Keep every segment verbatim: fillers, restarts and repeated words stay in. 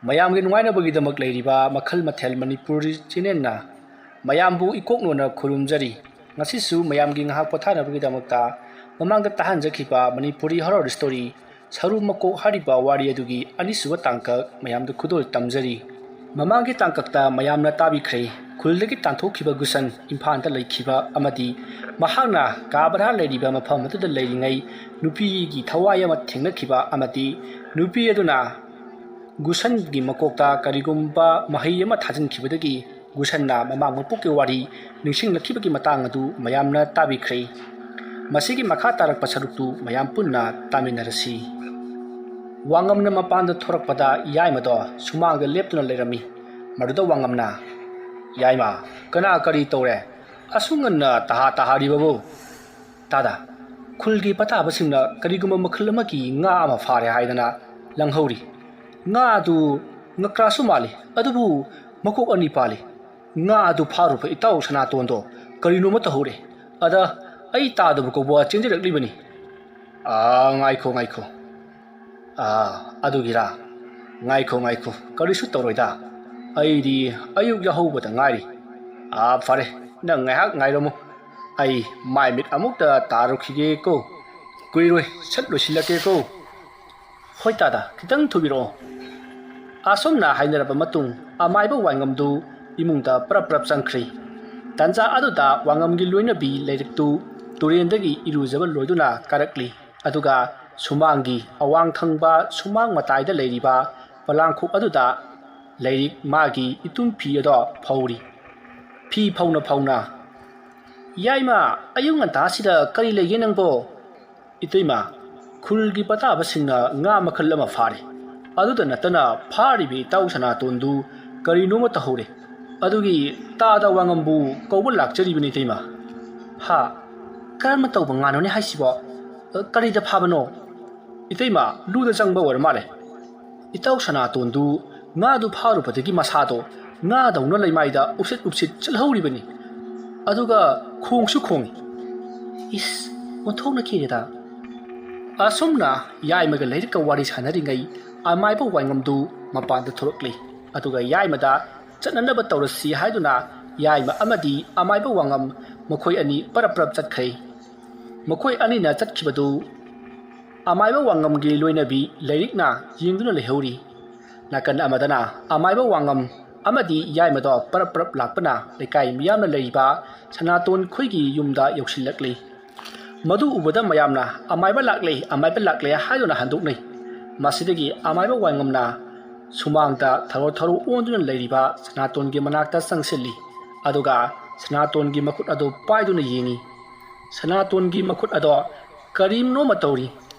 ꯃꯌꯥꯝꯒꯤ ꯅꯨꯡꯉꯥꯏꯅꯕꯒꯤꯗꯃꯛ ꯂꯩꯔꯤꯕ ꯃꯈꯜ ꯃꯊꯦꯜ ꯃꯅꯤꯄꯨꯔꯤ ꯆꯦꯅꯦꯜꯅ ꯃꯌꯥꯝꯕꯨ ꯏꯀꯣꯛ ꯅꯣꯟꯅ ꯈꯨꯔꯨꯝꯖꯔꯤ꯫ ꯉꯁꯤꯁꯨ ꯃꯌꯥꯝꯒꯤ ꯉꯥꯏꯍꯥꯛ ꯄꯣꯊꯥꯅꯕꯒꯤꯗꯃꯛꯇ ꯃꯃꯥꯡꯗ ꯇꯥꯍꯟꯖꯈꯤꯕ ꯃꯅꯤꯄꯨꯔꯤ ꯍꯣꯔꯔ ꯁ꯭ꯇꯣꯔꯤ ꯁꯔꯨ ꯃꯀꯣꯛ ꯍꯥꯏꯔꯤꯕ ꯋꯥꯔꯤ ꯑꯗꯨꯒꯤ ꯑꯅꯤꯁꯨꯕ ꯇꯥꯡꯀꯛ ꯃꯌꯥꯝꯗ ꯈꯨꯗꯣꯜ ꯇꯝꯖꯔꯤ꯫ ꯃꯃꯥꯡꯒꯤ ꯇꯥꯡꯀꯛꯇ ꯃꯌꯥꯝꯅ ꯇꯥꯕꯤꯈ꯭ꯔꯦ, ꯈꯨꯜꯗꯒꯤ ꯇꯥꯟꯊꯣꯛꯈꯤꯕ ꯒꯨꯁꯟ ꯏꯝꯐꯥꯜꯗ ꯂꯩꯈꯤꯕ ꯑꯃꯗꯤ ꯃꯍꯥꯛꯅ ꯀꯥ ꯚꯔꯥ ꯂꯩꯔꯤꯕ ꯃꯐꯝ ꯑꯗꯨꯗ ꯂꯩꯔꯤꯉꯩ ꯅꯨꯄꯤꯒꯤ ꯊꯋꯥꯏ ꯑꯃ ꯊꯦꯡꯅꯈꯤꯕ ꯑꯃꯗꯤ ꯅꯨꯄꯤ ꯑꯗꯨꯅ ꯒꯨꯁꯟꯒꯤ ꯃꯀꯣꯛꯇ ꯀꯔꯤꯒꯨꯝꯕ ꯃꯍꯩ ꯑꯃ ꯊꯥꯖꯤꯟꯈꯤꯕꯗꯒꯤ ꯒꯨꯁꯟꯅ ꯃꯃꯥꯡ ꯃꯄꯣꯛꯀꯤ ꯋꯥꯔꯤ ꯅꯤꯡꯁꯤꯡꯂꯛꯈꯤꯕꯒꯤ ꯃꯇꯥꯡ ꯑꯗꯨ ꯃꯌꯥꯝꯅ ꯇꯥꯕꯤꯈ꯭ꯔꯦ꯫ ꯃꯁꯤꯒꯤ ꯃꯈꯥ ꯇꯥꯔꯛꯄ ꯁꯔꯨꯛꯇꯨ ꯃꯌꯥꯝ ꯄꯨꯟꯅ ꯇꯥꯃꯤꯟꯅꯔꯁꯤ꯫ ꯋꯥꯉꯝꯅ ꯃꯄꯥꯟꯗ ꯊꯣꯔꯛꯄꯗ ꯌꯥꯏꯃꯗꯣ ꯁꯨꯃꯥꯡꯗ ꯂꯦꯞꯇꯨꯅ ꯂꯩꯔꯝꯃꯤ꯫ ꯃꯗꯨꯗ ꯋꯥꯉꯝꯅ, "ꯌꯥꯏꯃ, ꯀꯅꯥ ꯀꯔꯤ ꯇꯧꯔꯦ? ꯑꯁꯨꯛ ꯉꯟꯅ ꯇꯍꯥ ꯇꯍꯥꯔꯤꯕꯕꯨ?" "ꯇꯥꯗ, ꯈꯨꯜꯒꯤ ꯄꯇꯥꯕꯁꯤꯡꯅ ꯀꯔꯤꯒꯨꯝꯕ ꯃꯈꯜ ꯑꯃꯒꯤ ꯉꯥ ꯑꯃ ꯐꯥꯔꯦ ꯍꯥꯏꯗꯅ ꯂꯪꯍꯧꯔꯤ꯫ ꯉꯥ ꯑꯗꯨ ꯉꯀ꯭ꯔꯥꯁꯨ ꯃꯥꯜꯂꯤ, ꯑꯗꯨꯕꯨ ꯃꯀꯣꯛ ꯑꯅꯤ ꯄꯥꯜꯂꯤ꯫ ꯉꯥ ꯑꯗꯨ ꯐꯥꯔꯨꯕ ꯏꯇꯥꯎ ꯁꯅꯥꯇꯣꯟꯗꯣ ꯀꯔꯤꯅꯣꯃ ꯇꯧꯍꯧꯔꯦ꯫ ꯑꯗ ꯑꯩ ꯇꯥꯗꯕ ꯀꯧꯕ ꯆꯦꯟꯖꯔꯛꯂꯤꯕꯅꯤ꯫" "ꯑꯥ, ꯉꯥꯏꯈꯣ, ꯉꯥꯏꯈꯣ꯫ ꯑꯥ, ꯑꯗꯨꯒꯤꯔꯥ? ꯉꯥꯏꯈꯣ, ꯉꯥꯏꯈꯣ, ꯀꯔꯤꯁꯨ ꯇꯧꯔꯣꯏꯗ꯫ ꯑꯩꯗꯤ ꯑꯌꯨꯛ ꯌꯥꯍꯧꯕꯗ ꯉꯥꯏꯔꯤ꯫ ꯑꯥ, ꯐꯔꯦ, ꯅꯪ ꯉꯥꯏꯍꯥꯛ ꯉꯥꯏꯔꯝꯃꯨ꯫ ꯑꯩ ꯃꯥꯏ ꯃꯤꯠ ꯑꯃꯨꯛꯇ ꯇꯥꯔꯨꯈꯤꯒꯦꯀꯣ꯫ ꯀꯨꯏꯔꯣꯏ, ꯁꯠ ꯂꯣꯏꯁꯤꯜꯂꯛꯀꯦꯀꯣ꯫" "ꯍꯣꯏ ꯇꯥꯗ, ꯈꯤꯇꯪ ꯊꯨꯕꯤꯔꯛꯑꯣ꯫" ꯑꯁꯨꯝꯅ ꯍꯥꯏꯅꯔꯕ ꯃꯇꯨꯡ, ꯑꯃꯥꯏꯕ ꯋꯥꯏꯉꯝꯗꯨ ꯏꯃꯨꯡꯗ ꯄ꯭ꯔꯞ ꯄ꯭ꯔꯞ ꯆꯪꯈ꯭ꯔꯤ꯫ ꯇꯟꯖꯥ ꯑꯗꯨꯗ ꯋꯥꯉꯝꯒꯤ ꯂꯣꯏꯅꯕꯤ ꯂꯥꯏꯔꯤꯛꯇꯨ ꯇꯨꯔꯦꯟꯗꯒꯤ ꯏꯔꯨꯖꯕ ꯂꯣꯏꯗꯨꯅ ꯀꯥꯔꯛꯂꯤ꯫ ꯑꯗꯨꯒ ꯁꯨꯃꯥꯡꯒꯤ ꯑꯋꯥꯡ ꯊꯪꯕ ꯁꯨꯃꯥꯡ ꯃꯇꯥꯏꯗ ꯂꯩꯔꯤꯕ ꯄꯣꯂꯥꯡꯈꯣꯛ ꯑꯗꯨꯗ ꯂꯥꯏꯔꯤꯛ ꯃꯥꯒꯤ ꯏꯇꯨꯝ ꯐꯤ ꯑꯗꯣ ꯐꯧꯔꯤ꯫ ꯐꯤ ꯐꯧꯅ ꯐꯧꯅ, "ꯌꯥꯏꯃ, ꯑꯌꯨꯛ ꯉꯟꯇꯥꯁꯤꯗ ꯀꯔꯤ ꯂꯩꯒꯦ ꯅꯪꯕꯣ?" "ꯏꯇꯩꯃ, ꯈꯨꯜꯒꯤ ꯄꯇꯥꯕꯁꯤꯡꯅ ꯉꯥ ꯃꯈꯜ ꯑꯃ ꯐꯥꯔꯦ꯫ ꯑꯗꯨꯗ ꯅꯠꯇꯅ ꯐꯥꯔꯤꯕ ꯏꯇꯥꯎ ꯁꯅꯥꯇꯣꯟꯗꯨ ꯀꯔꯤꯅꯣꯃ ꯇꯧꯍꯧꯔꯦ꯫ ꯑꯗꯨꯒꯤ ꯇꯥꯗ ꯋꯥꯉꯝꯕꯨ ꯀꯧꯕ ꯂꯥꯛꯆꯔꯤꯕꯅꯤ ꯏꯇꯩꯃ꯫" "ꯍꯥ? ꯀꯔꯝꯅ ꯇꯧꯕ ꯉꯥꯅꯣꯅꯦ ꯍꯥꯏꯁꯤꯕꯣ? ꯀꯔꯤꯗ ꯐꯥꯕꯅꯣ?" "ꯏꯇꯩꯃ, ꯂꯨꯗ ꯆꯪꯕ ꯑꯣꯏꯔ ꯃꯥꯜꯂꯦ꯫ ꯏꯇꯥꯎ ꯁꯅꯥꯇꯣꯟꯗꯨ ꯉꯥꯗꯨ ꯐꯥꯔꯨꯕꯗꯒꯤ ꯃꯁꯥꯗꯣ ꯉꯥꯗꯧꯅ ꯂꯩꯃꯥꯏꯗ ꯎꯞꯁꯤꯠ ꯎꯞꯁꯤꯠ ꯆꯠꯍꯧꯔꯤꯕꯅꯤ꯫ ꯑꯗꯨꯒ ꯈꯣꯡꯁꯨ ꯈꯣꯡꯏ꯫" "ꯏꯁ, ꯑꯣꯟꯊꯣꯛꯅ ꯀꯤꯔꯦꯗ꯫" ꯑꯁꯨꯝꯅ ꯌꯥꯏꯃꯒ ꯂꯥꯏꯔꯤꯛꯀ ꯋꯥꯔꯤ ꯁꯥꯟꯅꯔꯤꯉꯩ ꯑꯃꯥꯏꯕ ꯋꯥꯏꯉꯝꯗꯨ ꯃꯄꯥꯟꯗ ꯊꯣꯛꯂꯛꯂꯤ꯫ ꯑꯗꯨꯒ ꯌꯥꯏꯃꯗ ꯆꯠꯅꯅꯕ ꯇꯧꯔꯁꯤ ꯍꯥꯏꯗꯨꯅ ꯌꯥꯏꯃ ꯑꯃꯗꯤ ꯑꯃꯥꯏꯕ ꯋꯥꯉꯝ ꯃꯈꯣꯏ ꯑꯅꯤ ꯄꯔꯞ ꯄꯔꯞ ꯆꯠꯈ꯭ꯔꯦ꯫ ꯃꯈꯣꯏ ꯑꯅꯤꯅ ꯆꯠꯈꯤꯕꯗꯨ ꯑꯃꯥꯏꯕ ꯋꯥꯉꯝꯒꯤ ꯂꯣꯏꯅꯕꯤ ꯂꯩꯔꯤꯛꯅ ꯌꯦꯡꯗꯨꯅ ꯂꯩꯍꯧꯔꯤ꯫ ꯅꯥꯀꯟ ꯑꯃꯗꯅ ꯑꯃꯥꯏꯕ ꯋꯥꯉꯝ ꯑꯃꯗꯤ ꯌꯥꯏꯃꯗꯣ ꯄꯔꯞ ꯄꯔꯞ ꯂꯥꯛꯄꯅ ꯂꯩꯀꯥꯏ ꯃꯤꯌꯥꯝꯅ ꯂꯩꯔꯤꯕ ꯁꯅꯥꯇꯣꯟ ꯈꯣꯏꯒꯤ ꯌꯨꯝꯗ ꯌꯧꯁꯤꯜꯂꯛꯂꯤ꯫ ꯃꯗꯨ ꯎꯕꯗ ꯃꯌꯥꯝꯅ "ꯑꯃꯥꯏꯕ ꯂꯥꯛꯂꯦ, ꯑꯃꯥꯏꯕ ꯂꯥꯛꯂꯦ" ꯍꯥꯏꯗꯨꯅ ꯍꯟꯗꯣꯛꯅꯩ꯫ ꯃꯁꯤꯗꯒꯤ ꯑꯃꯥꯏꯕ ꯋꯥꯉꯝꯅ ꯁꯨꯃꯥꯡꯗ ꯊꯔꯣ ꯊꯔꯣ ꯑꯣꯟꯗꯨꯅ ꯂꯩꯔꯤꯕ ꯁꯅꯥꯇꯣꯟꯒꯤ ꯃꯅꯥꯛꯇ ꯆꯪꯁꯤꯜꯂꯤ꯫ ꯑꯗꯨꯒ ꯁꯅꯥꯇꯣꯟꯒꯤ ꯃꯈꯨꯠ ꯑꯗꯨ ꯄꯥꯏꯗꯨꯅ ꯌꯦꯡꯉꯤ꯫ ꯁꯅꯥꯇꯣꯟꯒꯤ ꯃꯈꯨꯠ ꯑꯗꯣ ꯀꯔꯤꯝꯅꯣꯃ ꯇꯧꯔꯤ꯫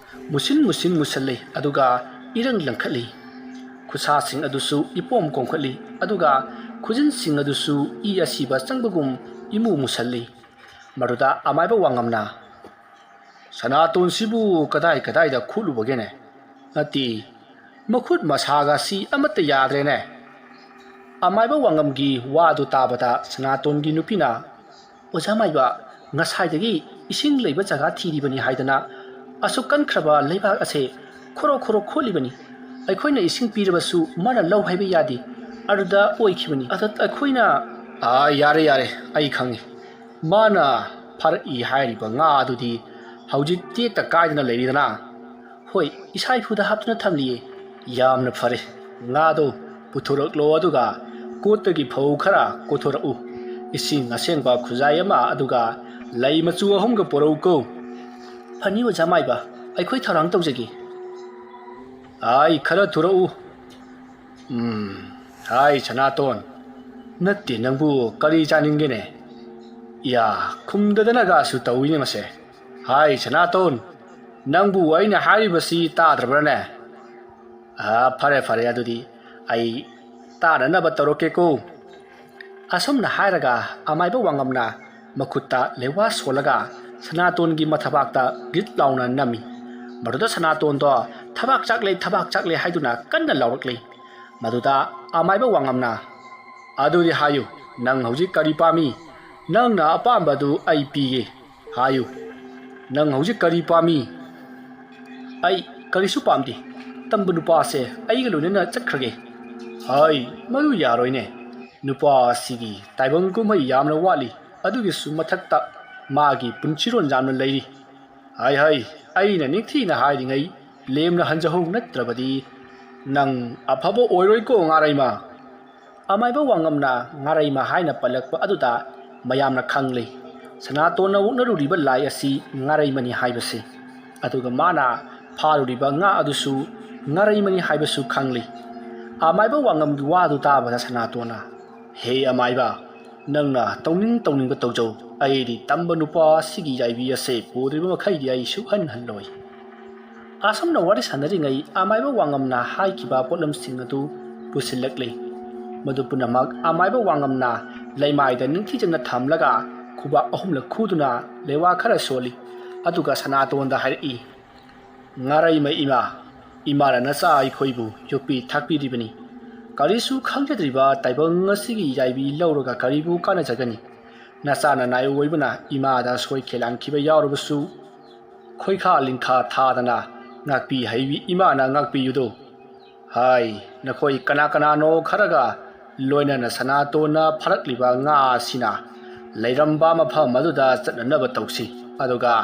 ꯃꯨꯁꯤꯟ ꯃꯨꯁꯤꯟ ꯃꯨꯁꯜꯂꯤ, ꯑꯗꯨꯒ ꯏꯔꯪ ꯂꯪꯈꯠꯂꯤ꯫ ꯈꯨꯠꯁꯥꯁꯤꯡ ꯑꯗꯨꯁꯨ ꯏꯄꯣꯝ ꯀꯣꯝꯈꯠꯂꯤ, ꯑꯗꯨꯒ ꯈꯨꯖꯤꯟꯁꯤꯡ ꯑꯗꯨꯁꯨ ꯏ ꯑꯁꯤꯕ ꯆꯪꯕꯒꯨꯝ ꯏꯃꯨ ꯃꯨꯁꯜꯂꯤ꯫ ꯃꯗꯨꯗ ꯑꯃꯥꯏꯕ ꯋꯥꯉꯝꯅ, "ꯁꯅꯥꯇꯣꯟꯁꯤꯕꯨ ꯀꯗꯥꯏ ꯀꯗꯥꯏꯗ ꯈꯨꯠꯂꯨꯕꯒꯦꯅꯦ? ꯅꯠꯇꯦ, ꯃꯈꯨꯠ ꯃꯁꯥꯒꯁꯤ ꯑꯃꯠꯇ ꯌꯥꯗ꯭ꯔꯦꯅꯦ?" ꯑꯃꯥꯏꯕ ꯋꯥꯉꯝꯒꯤ ꯋꯥꯗꯨ ꯇꯥꯕꯗ ꯁꯅꯥꯇꯣꯟꯒꯤ ꯅꯨꯄꯤꯅ, "ꯑꯣꯖꯥ ꯃꯥꯏꯕ, ꯉꯁꯥꯏꯗꯒꯤ ꯏꯁꯤꯡ ꯂꯩꯕ ꯖꯒꯥ ꯊꯤꯔꯤꯕꯅꯤ ꯍꯥꯏꯗꯅ ꯑꯁꯨꯛ ꯀꯟꯈ꯭ꯔꯕ ꯂꯩꯕꯥꯛ ꯑꯁꯦ ꯈꯣꯔꯣ ꯈꯣꯔꯣ ꯈꯣꯠꯂꯤꯕꯅꯤ꯫ ꯑꯩꯈꯣꯏꯅ ꯏꯁꯤꯡ ꯄꯤꯔꯕꯁꯨ ꯃꯥꯅ ꯂꯧ ꯍꯥꯏꯕ ꯌꯥꯗꯦ꯫ ꯑꯗꯨꯗ ꯑꯣꯏꯈꯤꯕꯅꯤ꯫ ꯑꯗ ꯑꯩꯈꯣꯏꯅ" "ꯑꯥ, ꯌꯥꯔꯦ ꯌꯥꯔꯦ, ꯑꯩ ꯈꯪꯉꯤ꯫ ꯃꯥꯅ ꯐꯥꯔꯛꯏ ꯍꯥꯏꯔꯤꯕ ꯉꯥ ꯑꯗꯨꯗꯤ ꯍꯧꯖꯤꯛ ꯇꯦꯛꯇ ꯀꯥꯏꯗꯅ ꯂꯩꯔꯤꯗꯅ?" "ꯍꯣꯏ, ꯏꯁꯥ ꯏꯐꯨꯗ ꯍꯥꯞꯇꯨꯅ ꯊꯝꯂꯤꯌꯦ꯫" "ꯌꯥꯝꯅ ꯐꯔꯦ꯫ ꯉꯥꯗꯣ ꯄꯨꯊꯣꯔꯛꯂꯣ, ꯑꯗꯨꯒ ꯀꯣꯠꯇꯒꯤ ꯐꯧ ꯈꯔ ꯀꯣꯊꯣꯔꯛꯎ꯫ ꯏꯁꯤꯡ ꯑꯁꯦꯡꯕ ꯈꯨꯖꯥꯏ ꯑꯃ, ꯑꯗꯨꯒ ꯂꯩ ꯃꯆꯨ ꯑꯍꯨꯝꯒ ꯄꯨꯔꯛꯎꯀꯣ꯫" "ꯐꯅꯤ ꯑꯣꯖꯥ ꯃꯥꯏꯕ, ꯑꯩꯈꯣꯏ ꯊꯧꯔꯥꯡ ꯇꯧꯖꯒꯦ꯫" "ꯑꯥꯏ, ꯈꯔ ꯊꯨꯔꯛꯎ꯫ ꯎꯝ, ꯍꯥꯏ ꯁꯅꯥꯇꯣꯟ, ꯅꯠꯇꯦ, ꯅꯪꯕꯨ ꯀꯔꯤ ꯆꯥꯅꯤꯡꯒꯦꯅꯦ? ꯏꯌꯥ, ꯈꯨꯝꯗꯗꯅꯒꯁꯨ ꯇꯧꯏꯅꯦ ꯃꯁꯦ꯫ ꯍꯥꯏ ꯁꯅꯥꯇꯣꯟ, ꯅꯪꯕꯨ ꯑꯩꯅ ꯍꯥꯏꯔꯤꯕꯁꯤ ꯇꯥꯗ꯭ꯔꯕ꯭ꯔꯅꯦ? ꯑꯥ, ꯐꯔꯦ, ꯐꯔꯦ, ꯑꯗꯨꯗꯤ ꯑꯩ ꯇꯥꯅꯅꯕ ꯇꯧꯔꯛꯀꯦꯀꯣ꯫" ꯑꯁꯨꯝꯅ ꯍꯥꯏꯔꯒ ꯑꯃꯥꯏꯕ ꯋꯥꯉꯝꯅ ꯃꯈꯨꯠꯇ ꯂꯦꯋꯥ ꯁꯣꯜꯂꯒ ꯁꯅꯥꯇꯣꯟꯒꯤ ꯃꯊꯕꯥꯛꯇ ꯒꯤꯠ ꯂꯥꯎꯅ ꯅꯝꯃꯤ꯫ ꯃꯗꯨꯗ ꯁꯅꯥꯇꯣꯟꯗꯣ "ꯊꯕꯥꯛ ꯆꯥꯛꯂꯦ, ꯊꯕꯥꯛ ꯆꯥꯛꯂꯦ" ꯍꯥꯏꯗꯨꯅ ꯀꯟꯅ ꯂꯥꯎꯔꯛꯂꯤ꯫ ꯃꯗꯨꯗ ꯑꯃꯥꯏꯕ ꯋꯥꯉꯝꯅ, "ꯑꯗꯨꯗꯤ ꯍꯥꯏꯌꯨ, ꯅꯪ ꯍꯧꯖꯤꯛ ꯀꯔꯤ ꯄꯥꯝꯃꯤ? ꯅꯪꯅ ꯑꯄꯥꯝꯕꯗꯨ ꯑꯩ ꯄꯤꯒꯦ꯫ ꯍꯥꯏꯌꯨ, ꯅꯪ ꯍꯧꯖꯤꯛ ꯀꯔꯤ ꯄꯥꯝꯃꯤ?" "ꯑꯩ ꯀꯔꯤꯁꯨ ꯄꯥꯝꯗꯦ, ꯇꯝꯕ ꯅꯨꯄꯥꯁꯦ ꯑꯩꯒ ꯂꯣꯏꯅꯅ ꯆꯠꯈ꯭ꯔꯒꯦ꯫ ꯍꯥꯏ, ꯃꯗꯨ ꯌꯥꯔꯣꯏꯅꯦ꯫ ꯅꯨꯄꯥ ꯑꯁꯤꯒꯤ ꯇꯥꯏꯕꯪ ꯀꯨꯝꯍꯩ ꯌꯥꯝꯅ ꯋꯥꯠꯂꯤ꯫ ꯑꯗꯨꯒꯤꯁꯨ ꯃꯊꯛꯇ ꯃꯥꯒꯤ ꯄꯨꯟꯁꯤꯔꯣꯟ ꯌꯥꯝꯅ ꯂꯩꯔꯤ꯫ ꯍꯥꯏ ꯍꯥꯏ, ꯑꯩꯅ ꯅꯤꯡꯊꯤꯅ ꯍꯥꯏꯔꯤꯉꯩ ꯂꯦꯝꯅ ꯍꯟꯖꯍꯧ, ꯅꯠꯇ꯭ꯔꯕꯗꯤ ꯅꯪ ꯑꯐꯕ ꯑꯣꯏꯔꯣꯏꯀꯣ, ꯉꯥꯔꯩꯃ꯫ ꯑꯃꯥꯏꯕ ꯋꯥꯉꯝꯅ ꯉꯥꯔꯩꯃ ꯍꯥꯏꯅ ꯄꯜꯂꯛꯄ ꯑꯗꯨꯗ ꯃꯌꯥꯝꯅ ꯈꯪꯂꯦ, ꯁꯅꯥꯇꯣꯟꯅ ꯑꯣꯛꯅꯔꯨꯔꯤꯕ ꯂꯥꯏ ꯑꯁꯤ ꯉꯥꯔꯩꯃꯅꯤ ꯍꯥꯏꯕꯁꯤ꯫ ꯑꯗꯨꯒ ꯃꯥꯅ ꯐꯥꯔꯨꯔꯤꯕ ꯉꯥ ꯑꯗꯨꯁꯨ ꯉꯥꯔꯩꯃꯅꯤ ꯍꯥꯏꯕꯁꯨ ꯈꯪꯂꯦ꯫ ꯑꯃꯥꯏꯕ ꯋꯥꯉꯝꯒꯤ ꯋꯥꯗꯨ ꯇꯥꯕꯗ ꯁꯅꯥꯇꯣꯟꯅ, "ꯍꯦ ꯑꯃꯥꯏꯕ, ꯅꯪꯅ ꯇꯧꯅꯤꯡ ꯇꯧꯅꯤꯡꯕ ꯇꯧꯖꯧ꯫ ꯑꯩꯗꯤ ꯇꯝꯕ ꯅꯨꯄꯥ ꯑꯁꯤꯒꯤ ꯌꯥꯏꯕꯤ ꯑꯁꯦ ꯄꯨꯗ꯭ꯔꯤꯕ ꯃꯈꯩꯗꯤ ꯑꯩ ꯁꯨꯛꯍꯟ ꯍꯜꯂꯣꯏ"꯫ ꯑꯁꯨꯝꯅ ꯋꯥꯔꯤ ꯁꯥꯟꯅꯔꯤꯉꯩ ꯑꯃꯥꯏꯕ ꯋꯥꯉꯝꯅ ꯍꯥꯏꯈꯤꯕ ꯄꯣꯠꯂꯝꯁꯤꯡ ꯑꯗꯨ ꯄꯨꯁꯤꯜꯂꯛꯂꯤ꯫ ꯃꯗꯨ ꯄꯨꯝꯅꯃꯛ ꯑꯃꯥꯏꯕ ꯋꯥꯉꯝꯅ ꯂꯩꯃꯥꯏꯗ ꯅꯤꯡꯊꯤꯖꯅ ꯊꯝꯂꯒ ꯈꯨꯕꯥꯛ ꯑꯍꯨꯝꯂꯛ ꯈꯨꯗꯨꯅ ꯂꯩꯋꯥ ꯈꯔ ꯁꯣꯜꯂꯤ꯫ ꯑꯗꯨꯒ ꯁꯅꯥꯇꯣꯟꯗ ꯍꯥꯏꯔꯛꯏ, "ꯉꯥꯔꯩꯃ ꯏꯃꯥ, ꯏꯃꯥꯅ ꯅꯆꯥ ꯑꯩꯈꯣꯏꯕꯨ ꯌꯣꯛꯄꯤ ꯊꯥꯛꯄꯤꯔꯤꯕꯅꯤ꯫ ꯀꯔꯤꯁꯨ ꯈꯪꯖꯗ꯭ꯔꯤꯕ ꯇꯥꯏꯕꯪ ꯑꯁꯤꯒꯤ ꯌꯥꯏꯕꯤ ꯂꯧꯔꯒ ꯀꯔꯤꯕꯨ ꯀꯥꯟꯅꯖꯒꯅꯤ? ꯅꯆꯥ ꯅꯅꯥꯏ ꯑꯣꯏꯕꯅ ꯏꯃꯥꯗ ꯁꯣꯏ ꯈꯦꯂꯥꯡꯈꯤꯕ ꯌꯥꯎꯔꯕꯁꯨ ꯈꯣꯏꯈꯥ ꯂꯤꯡꯈꯥ ꯊꯥꯗꯅ ꯉꯥꯛꯄꯤ ꯍꯩꯕꯤ ꯏꯃꯥꯅ ꯉꯥꯛꯄꯤꯌꯨꯗꯣ꯫ ꯍꯥꯏ, ꯅꯈꯣꯏ ꯀꯅꯥ ꯀꯅꯥꯅꯣ ꯈꯔꯒ ꯂꯣꯏꯅꯅ ꯁꯅꯥꯇꯣꯟꯅ ꯐꯥꯔꯛꯂꯤꯕ ꯉꯥ ꯑꯁꯤꯅ ꯂꯩꯔꯝꯕ ꯃꯐꯝ ꯑꯗꯨꯗ ꯆꯠꯅꯅꯕ ꯇꯧꯁꯤ꯫ ꯑꯗꯨꯒ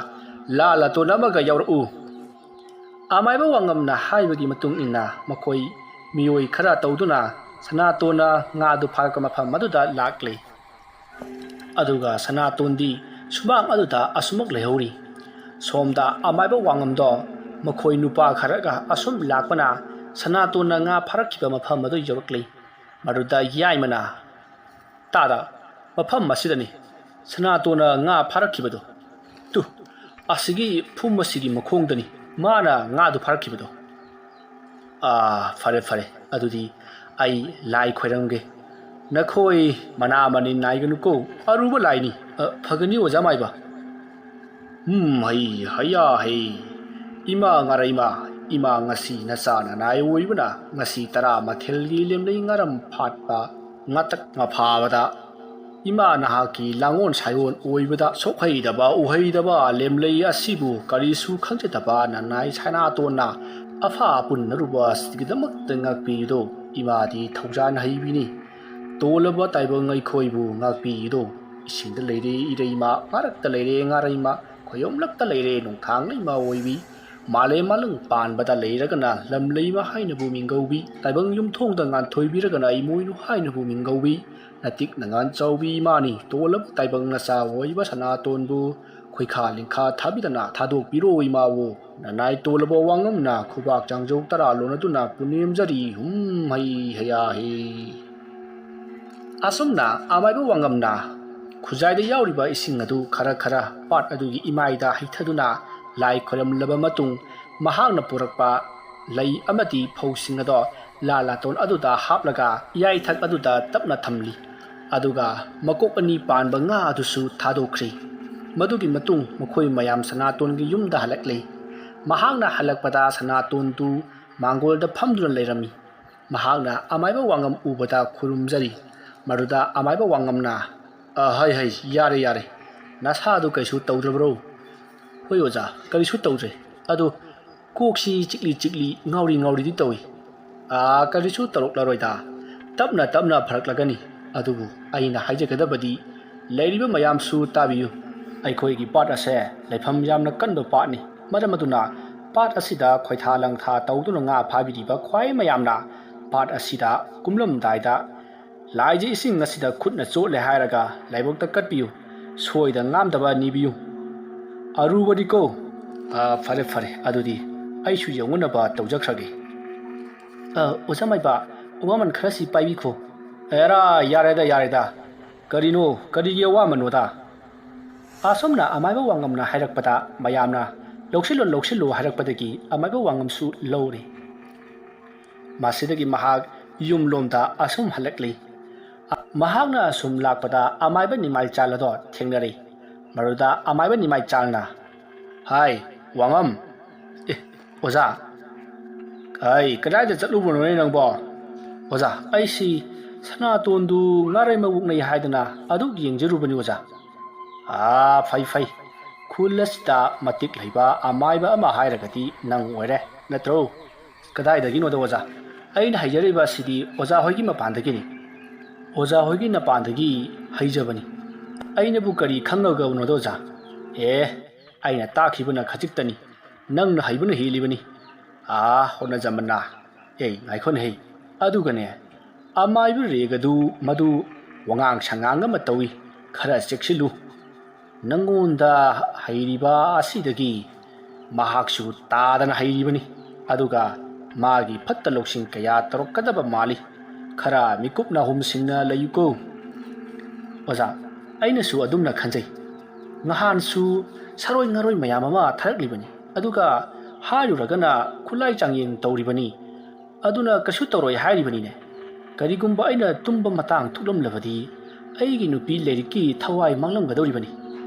ꯂꯥꯜ ꯑꯇꯣꯟ ꯑꯃꯒ ꯌꯥꯎꯔꯛꯎ"꯫ ꯑꯃꯥꯏꯕ ꯋꯥꯉꯝꯅ ꯍꯥꯏꯕꯒꯤ ꯃꯇꯨꯡ ꯏꯟꯅ ꯃꯈꯣꯏ ꯃꯤꯑꯣꯏ ꯈꯔ ꯇꯧꯗꯨꯅ ꯁꯅꯥꯇꯣꯟꯅ ꯉꯥꯗꯨ ꯐꯥꯔꯛꯄ ꯃꯐꯝ ꯑꯗꯨꯗ ꯂꯥꯛꯂꯦ꯫ ꯑꯗꯨꯒ ꯁꯅꯥꯇꯣꯟꯗꯤ ꯁꯨꯃꯥꯡ ꯑꯗꯨꯗ ꯑꯁꯨꯃꯛ ꯂꯩꯍꯧꯔꯤ꯫ ꯁꯣꯝꯗ ꯑꯃꯥꯏꯕ ꯋꯥꯉꯝꯗꯣ ꯃꯈꯣꯏ ꯅꯨꯄꯥ ꯈꯔꯒ ꯑꯁꯨꯝ ꯂꯥꯛꯄꯅ ꯁꯅꯥꯇꯣꯟꯅ ꯉꯥ ꯐꯥꯔꯛꯈꯤꯕ ꯃꯐꯝ ꯑꯗꯨ ꯌꯧꯔꯛꯂꯤ꯫ ꯃꯗꯨꯗ ꯌꯥꯏꯃꯅ, "ꯇꯥꯗ, ꯃꯐꯝ ꯑꯁꯤꯗꯅꯤ ꯁꯅꯥꯇꯣꯟꯅ ꯉꯥ ꯐꯥꯔꯛꯈꯤꯕꯗꯣ꯫ ꯇꯨ, ꯑꯁꯤꯒꯤ ꯐꯨꯝ ꯑꯁꯤꯒꯤ ꯃꯈꯣꯡꯗꯅꯤ ꯃꯥꯅ ꯉꯥꯗꯨ ꯐꯥꯔꯛꯈꯤꯕꯗꯣ"꯫ "ꯑꯥ, ꯐꯔꯦ, ꯐꯔꯦ, ꯑꯗꯨꯗꯤ ꯑꯩ ꯂꯥꯏ ꯈꯣꯏꯔꯝꯒꯦ꯫ ꯅꯈꯣꯏ ꯃꯅꯥ ꯃꯅꯤꯟ ꯅꯥꯏꯒꯅꯨꯀꯣ, ꯑꯔꯨꯕ ꯂꯥꯏꯅꯤ"꯫ "ꯑ, ꯐꯒꯅꯤ, ꯑꯣꯖꯥ ꯃꯥꯏꯕ"꯫ "ꯎꯝ, ꯍꯩ, ꯍꯩꯌꯥ, ꯍꯩ꯫ ꯏꯃꯥ ꯉꯥꯔꯩꯃ, ꯏꯃꯥ ꯉꯁꯤ ꯅꯆꯥ ꯅꯅꯥꯏ ꯑꯣꯏꯕꯅ ꯉꯁꯤ ꯇꯔꯥ ꯃꯊꯦꯜꯒꯤ ꯂꯦꯝꯂꯩ ꯉꯥꯔꯝ ꯐꯥꯠꯄ ꯉꯥꯇꯛ ꯃꯐꯥꯕꯗ ꯏꯃꯥ ꯅꯍꯥꯛꯀꯤ ꯂꯥꯡꯑꯣꯟ ꯁꯥꯏꯑꯣꯟ ꯑꯣꯏꯕꯗ ꯁꯣꯛꯍꯩꯗꯕ ꯎꯍꯩꯗꯕ ꯂꯦꯝꯂꯩ ꯑꯁꯤꯕꯨ ꯀꯔꯤꯁꯨ ꯈꯪꯖꯗꯕ ꯅꯅꯥꯏ ꯁꯅꯥꯇꯣꯟꯅ ꯑꯐꯥ ꯑꯄꯨꯟꯅꯔꯨꯕ ꯑꯁꯤꯒꯤꯗꯃꯛꯇ ꯉꯥꯛꯄꯤꯌꯨꯗꯣ, ꯏꯃꯥꯗꯤ ꯊꯧꯖꯥꯟ ꯍꯩꯕꯤꯅꯤ꯫ ꯇꯣꯜꯂꯕ ꯇꯥꯏꯕꯪ ꯑꯩꯈꯣꯏꯕꯨ ꯉꯥꯛꯄꯤꯌꯨꯗꯣ꯫ ꯏꯁꯤꯡꯗ ꯂꯩꯔꯦ ꯏꯔꯩꯃ, ꯃꯔꯛꯇ ꯂꯩꯔꯦ ꯉꯥꯔꯩꯃ, ꯈꯣꯏꯌꯣꯝꯂꯛꯇ ꯂꯩꯔꯦ ꯅꯣꯡꯊꯥꯡ ꯂꯩꯃ ꯑꯣꯏꯕꯤ꯫ ꯃꯥꯂꯦꯝ ꯃꯥꯂꯪ ꯄꯥꯟꯕꯗ ꯂꯩꯔꯒꯅ ꯂꯝꯂꯩꯃ ꯍꯥꯏꯅꯕꯨ ꯃꯤꯡꯒꯧꯕꯤ, ꯇꯥꯏꯕꯪ ꯌꯨꯝꯊꯣꯡꯗ ꯉꯥꯟꯊꯣꯏꯕꯤꯔꯒꯅ ꯏꯃꯣꯏꯅꯨ ꯍꯥꯏꯅꯕꯨ ꯃꯤꯡꯒꯧꯕꯤ꯫ ꯅꯇꯤꯛ ꯅꯉꯥꯟ ꯆꯥꯎꯕꯤ ꯏꯃꯥꯅꯤ, ꯇꯣꯜꯂꯕ ꯇꯥꯏꯕꯪ ꯅꯆꯥ ꯑꯣꯏꯕ ꯁꯅꯥꯇꯣꯟꯕꯨ ꯈꯣꯏꯈꯥ ꯂꯤꯡꯈꯥ ꯊꯥꯕꯤꯗꯅ ꯊꯥꯗꯣꯛꯄꯤꯔꯣ ꯏꯃꯥꯕꯨ꯫ ꯅꯅꯥꯏ ꯇꯣꯜꯂꯕ ꯋꯥꯉꯝꯅ ꯈꯨꯕꯥꯛ ꯆꯥꯡꯖꯧ ꯇꯔꯥ ꯂꯣꯟꯅꯗꯨꯅ ꯄꯨꯅꯦꯝꯖꯔꯤ ꯍꯨꯝ ꯍꯩ ꯍꯌꯥ ꯍꯤ꯫ ꯑꯁꯨꯝꯅ ꯑꯃꯥꯏꯕ ꯋꯥꯉꯝꯅ ꯈꯨꯖꯥꯏꯗ ꯌꯥꯎꯔꯤꯕ ꯏꯁꯤꯡ ꯑꯗꯨ ꯈꯔ ꯈꯔ ꯄꯥꯠ ꯑꯗꯨꯒꯤ ꯏꯃꯥꯏꯗ ꯍꯩꯊꯗꯨꯅ ꯂꯥꯏ ꯈꯣꯏꯔꯝꯂꯕ ꯃꯇꯨꯡ, ꯃꯍꯥꯛꯅ ꯄꯨꯔꯛꯄ ꯂꯩ ꯑꯃꯗꯤ ꯐꯧꯁꯤꯡ ꯑꯗꯣ ꯂꯥ ꯂꯥꯇꯣꯟ ꯑꯗꯨꯗ ꯍꯥꯞꯂꯒ ꯏꯌꯥꯏꯊꯛ ꯑꯗꯨꯗ ꯇꯞꯅ ꯊꯝꯂꯤ꯫ ꯑꯗꯨꯒ ꯃꯀꯣꯛ ꯑꯅꯤ ꯄꯥꯟꯕ ꯉꯥ ꯑꯗꯨꯁꯨ ꯊꯥꯗꯣꯛꯈ꯭ꯔꯤ꯫ ꯃꯗꯨꯒꯤ ꯃꯇꯨꯡ ꯃꯈꯣꯏ ꯃꯌꯥꯝ ꯁꯅꯥꯇꯣꯟꯒꯤ ꯌꯨꯝꯗ ꯍꯜꯂꯛꯂꯤ꯫ ꯃꯍꯥꯛꯅ ꯍꯜꯂꯛꯄꯗ ꯁꯅꯥꯇꯣꯟꯗꯨ ꯃꯥꯡꯒꯣꯜꯗ ꯐꯝꯗꯨꯅ ꯂꯩꯔꯝꯃꯤ꯫ ꯃꯍꯥꯛꯅ ꯑꯃꯥꯏꯕ ꯋꯥꯉꯝ ꯎꯕꯗ ꯈꯨꯔꯨꯝꯖꯔꯤ꯫ ꯃꯗꯨꯗ ꯑꯃꯥꯏꯕ ꯋꯥꯉꯝꯅ, "ꯑ, ꯍꯩ, ꯍꯩ, ꯌꯥꯔꯦ, ꯌꯥꯔꯦ꯫ ꯅꯁꯥꯗꯨ ꯀꯩꯁꯨ ꯇꯧꯗ꯭ꯔꯕ꯭ꯔꯣ?" "ꯍꯣꯏ ꯑꯣꯖꯥ, ꯀꯔꯤꯁꯨ ꯇꯧꯗ꯭ꯔꯦ꯫ ꯑꯗꯨ ꯀꯣꯛꯁꯤ ꯆꯤꯛꯂꯤ ꯆꯤꯛꯂꯤ, ꯉꯥꯎꯔꯤ ꯉꯥꯎꯔꯤꯗꯤ ꯇꯧꯏ꯫" "ꯑꯥ, ꯀꯔꯤꯁꯨ ꯇꯧꯔꯛꯂꯔꯣꯏꯗ꯫ ꯇꯞꯅ ꯇꯞꯅ ꯐꯔꯛꯂꯒꯅꯤ꯫ ꯑꯗꯨꯕꯨ ꯑꯩꯅ ꯍꯥꯏꯖꯒꯗꯕꯗꯤ, ꯂꯩꯔꯤꯕ ꯃꯌꯥꯝꯁꯨ ꯇꯥꯕꯤꯌꯨ꯫ ꯑꯩꯈꯣꯏꯒꯤ ꯄꯥꯠ ꯑꯁꯦ ꯂꯩꯐꯝ ꯌꯥꯝꯅ ꯀꯟꯕ ꯄꯥꯠꯅꯤ꯫ ꯃꯔꯝ ꯑꯗꯨꯅ ꯄꯥꯠ ꯑꯁꯤꯗ ꯈꯣꯏꯊꯥ ꯂꯪꯊꯥ ꯇꯧꯗꯨꯅ ꯉꯥ ꯐꯥꯕꯤꯔꯤꯕ ꯈ꯭ꯋꯥꯏ ꯃꯌꯥꯝꯅ ꯄꯥꯠ ꯑꯁꯤꯗ ꯀꯨꯝꯂꯝꯗꯥꯏꯗ, 'ꯂꯥꯏꯁꯦ ꯏꯁꯤꯡ ꯑꯁꯤꯗ ꯈꯨꯠꯅ ꯆꯣꯠꯂꯦ' ꯍꯥꯏꯔꯒ ꯂꯥꯏꯕꯛꯇ ꯀꯠꯄꯤꯌꯨ꯫ ꯁꯣꯏꯗ ꯉꯥꯝꯗꯕ ꯅꯤꯕꯤꯌꯨ꯫ ꯑꯔꯨꯕꯅꯤꯀꯣ꯫ ꯑ, ꯐꯔꯦ, ꯐꯔꯦ꯫ ꯑꯗꯨꯗꯤ ꯑꯩꯁꯨ ꯌꯧꯅꯅꯕ ꯇꯧꯖꯈ꯭ꯔꯒꯦ꯫ ꯑ, ꯑꯣꯖꯥ ꯃꯥꯏꯕ, ꯋꯥꯃꯟ ꯈꯔꯁꯤ ꯄꯥꯏꯕꯤꯈꯣ꯫ ꯑꯦꯔꯥ, ꯌꯥꯔꯦꯗ, ꯌꯥꯔꯦꯗ꯫ ꯀꯔꯤꯅꯣ, ꯀꯔꯤꯒꯤ ꯑꯋꯥꯃꯟꯅꯣꯗ? ꯑꯁꯨꯝꯅ ꯑꯃꯥꯏꯕ ꯋꯥꯉꯝꯅ ꯍꯥꯏꯔꯛꯄꯗ ꯃꯌꯥꯝꯅ "ꯂꯧꯁꯤꯜꯂꯣ, ꯂꯧꯁꯤꯜꯂꯣ" ꯍꯥꯏꯔꯛꯄꯗꯒꯤ ꯑꯃꯥꯏꯕ ꯋꯥꯉꯝꯁꯨ ꯂꯧꯔꯦ꯫ ꯃꯁꯤꯗꯒꯤ ꯃꯍꯥꯛ ꯌꯨꯝꯂꯣꯝꯗ ꯑꯁꯨꯝ ꯍꯜꯂꯛꯂꯤ꯫ ꯃꯍꯥꯛꯅ ꯑꯁꯨꯝ ꯂꯥꯛꯄꯗ ꯑꯃꯥꯏꯕ ꯅꯤꯃꯥꯏ ꯆꯥꯜ ꯑꯗꯣ ꯊꯦꯡꯅꯔꯦ꯫ ꯃꯗꯨꯗ ꯑꯃꯥꯏꯕ ꯅꯤꯃꯥꯏ ꯆꯥꯜꯅ, "ꯍꯥꯏ, ꯋꯥꯉꯝ!" "ꯑꯦ, ꯑꯣꯖꯥ!" "ꯑꯩ, ꯀꯗꯥꯏꯗ ꯆꯠꯂꯨꯕꯅꯣꯅꯦ ꯅꯪꯕꯣ?" "ꯑꯣꯖꯥ, ꯑꯩꯁꯤ ꯁꯅꯥꯇꯣꯟꯗꯨ ꯉꯥꯔꯩꯃ ꯑꯣꯛꯅꯩ ꯍꯥꯏꯗꯅ ꯑꯗꯨ ꯌꯦꯡꯖꯔꯨꯕꯅꯤ, ꯑꯣꯖꯥ꯫" "ꯑꯥ, ꯐꯩ, ꯐꯩ꯫ ꯈꯨꯜ ꯑꯁꯤꯗ ꯃꯇꯤꯛ ꯂꯩꯕ ꯑꯃꯥꯏꯕ ꯑꯃ ꯍꯥꯏꯔꯒꯗꯤ ꯅꯪ ꯑꯣꯏꯔꯦ, ꯅꯠꯇ꯭ꯔꯣ? ꯀꯗꯥꯏꯗꯒꯤꯅꯣꯗ ꯑꯣꯖꯥ? ꯑꯩꯅ ꯍꯩꯖꯔꯤꯕ ꯑꯁꯤꯗꯤ ꯑꯣꯖꯥ ꯍꯣꯏꯒꯤ ꯃꯄꯥꯟꯗꯒꯤꯅꯤ꯫ ꯑꯣꯖꯥ ꯍꯣꯏꯒꯤ ꯃꯄꯥꯟꯗꯒꯤ ꯍꯩꯖꯕꯅꯤ꯫ ꯑꯩꯅꯕꯨ ꯀꯔꯤ ꯈꯪꯉꯒꯕꯅꯣꯗ ꯑꯣꯖꯥ? ꯑꯦ, ꯑꯩꯅ ꯇꯥꯛꯈꯤꯕꯅ ꯈꯖꯤꯛꯇꯅꯤ, ꯅꯪꯅ ꯍꯩꯕꯅ ꯍꯦꯜꯂꯤꯕꯅꯤ꯫ ꯑꯥ, ꯍꯣꯠꯅꯖꯃꯟꯅ꯫ ꯑꯦ, ꯉꯥꯏꯈꯣꯅꯦꯍꯦ꯫ ꯑꯗꯨꯒꯅꯦ, ꯑꯃꯥꯏꯕ ꯔꯦꯒꯗꯨ ꯃꯗꯨ ꯋꯥꯉꯥꯡ ꯁꯉꯥꯡ ꯑꯃ ꯇꯧꯏ, ꯈꯔ ꯆꯦꯛꯁꯤꯜꯂꯨ꯫ ꯅꯪꯉꯣꯟꯗ ꯍꯩꯔꯤꯕ ꯑꯁꯤꯗꯒꯤ ꯃꯍꯥꯛꯁꯨ ꯇꯥꯗꯅ ꯍꯩꯔꯤꯕꯅꯤ꯫ ꯑꯗꯨꯒ ꯃꯥꯒꯤ ꯐꯠꯇ ꯂꯧꯁꯤꯡ ꯀꯌꯥ ꯇꯧꯔꯛꯀꯗꯕ ꯃꯥꯜꯂꯤ꯫ ꯈꯔ ꯃꯤꯀꯨꯞ ꯅꯥꯍꯨꯝꯁꯤꯡꯅ ꯂꯩꯌꯨꯀꯣ꯫ ꯑꯣꯖꯥ, ꯑꯩꯅꯁꯨ ꯑꯗꯨꯝꯅ ꯈꯟꯖꯩ꯫ ꯉꯍꯥꯟꯁꯨ ꯁꯥꯔꯣꯏ ꯉꯥꯔꯣꯏ ꯃꯌꯥꯝ ꯑꯃ ꯊꯥꯔꯛꯂꯤꯕꯅꯤ꯫ ꯑꯗꯨꯒ ꯍꯥꯏꯔꯨꯔꯒꯅ ꯈꯨꯠꯂꯥꯏ ꯆꯥꯡꯌꯦꯡ ꯇꯧꯔꯤꯕꯅꯤ꯫ ꯑꯗꯨꯅ ꯀꯩꯁꯨ ꯇꯧꯔꯣꯏ ꯍꯥꯏꯔꯤꯕꯅꯤꯅꯦ꯫ ꯀꯔꯤꯒꯨꯝꯕ ꯑꯩꯅ ꯇꯨꯝꯕ ꯃꯇꯥꯡ ꯊꯣꯛꯂꯝꯂꯕꯗꯤ ꯑꯩꯒꯤ ꯅꯨꯄꯤ ꯂꯥꯏꯔꯤꯛꯀꯤ ꯊꯋꯥꯏ ꯃꯥꯡꯂꯝꯒꯗꯧꯔꯤꯕꯅꯤ꯫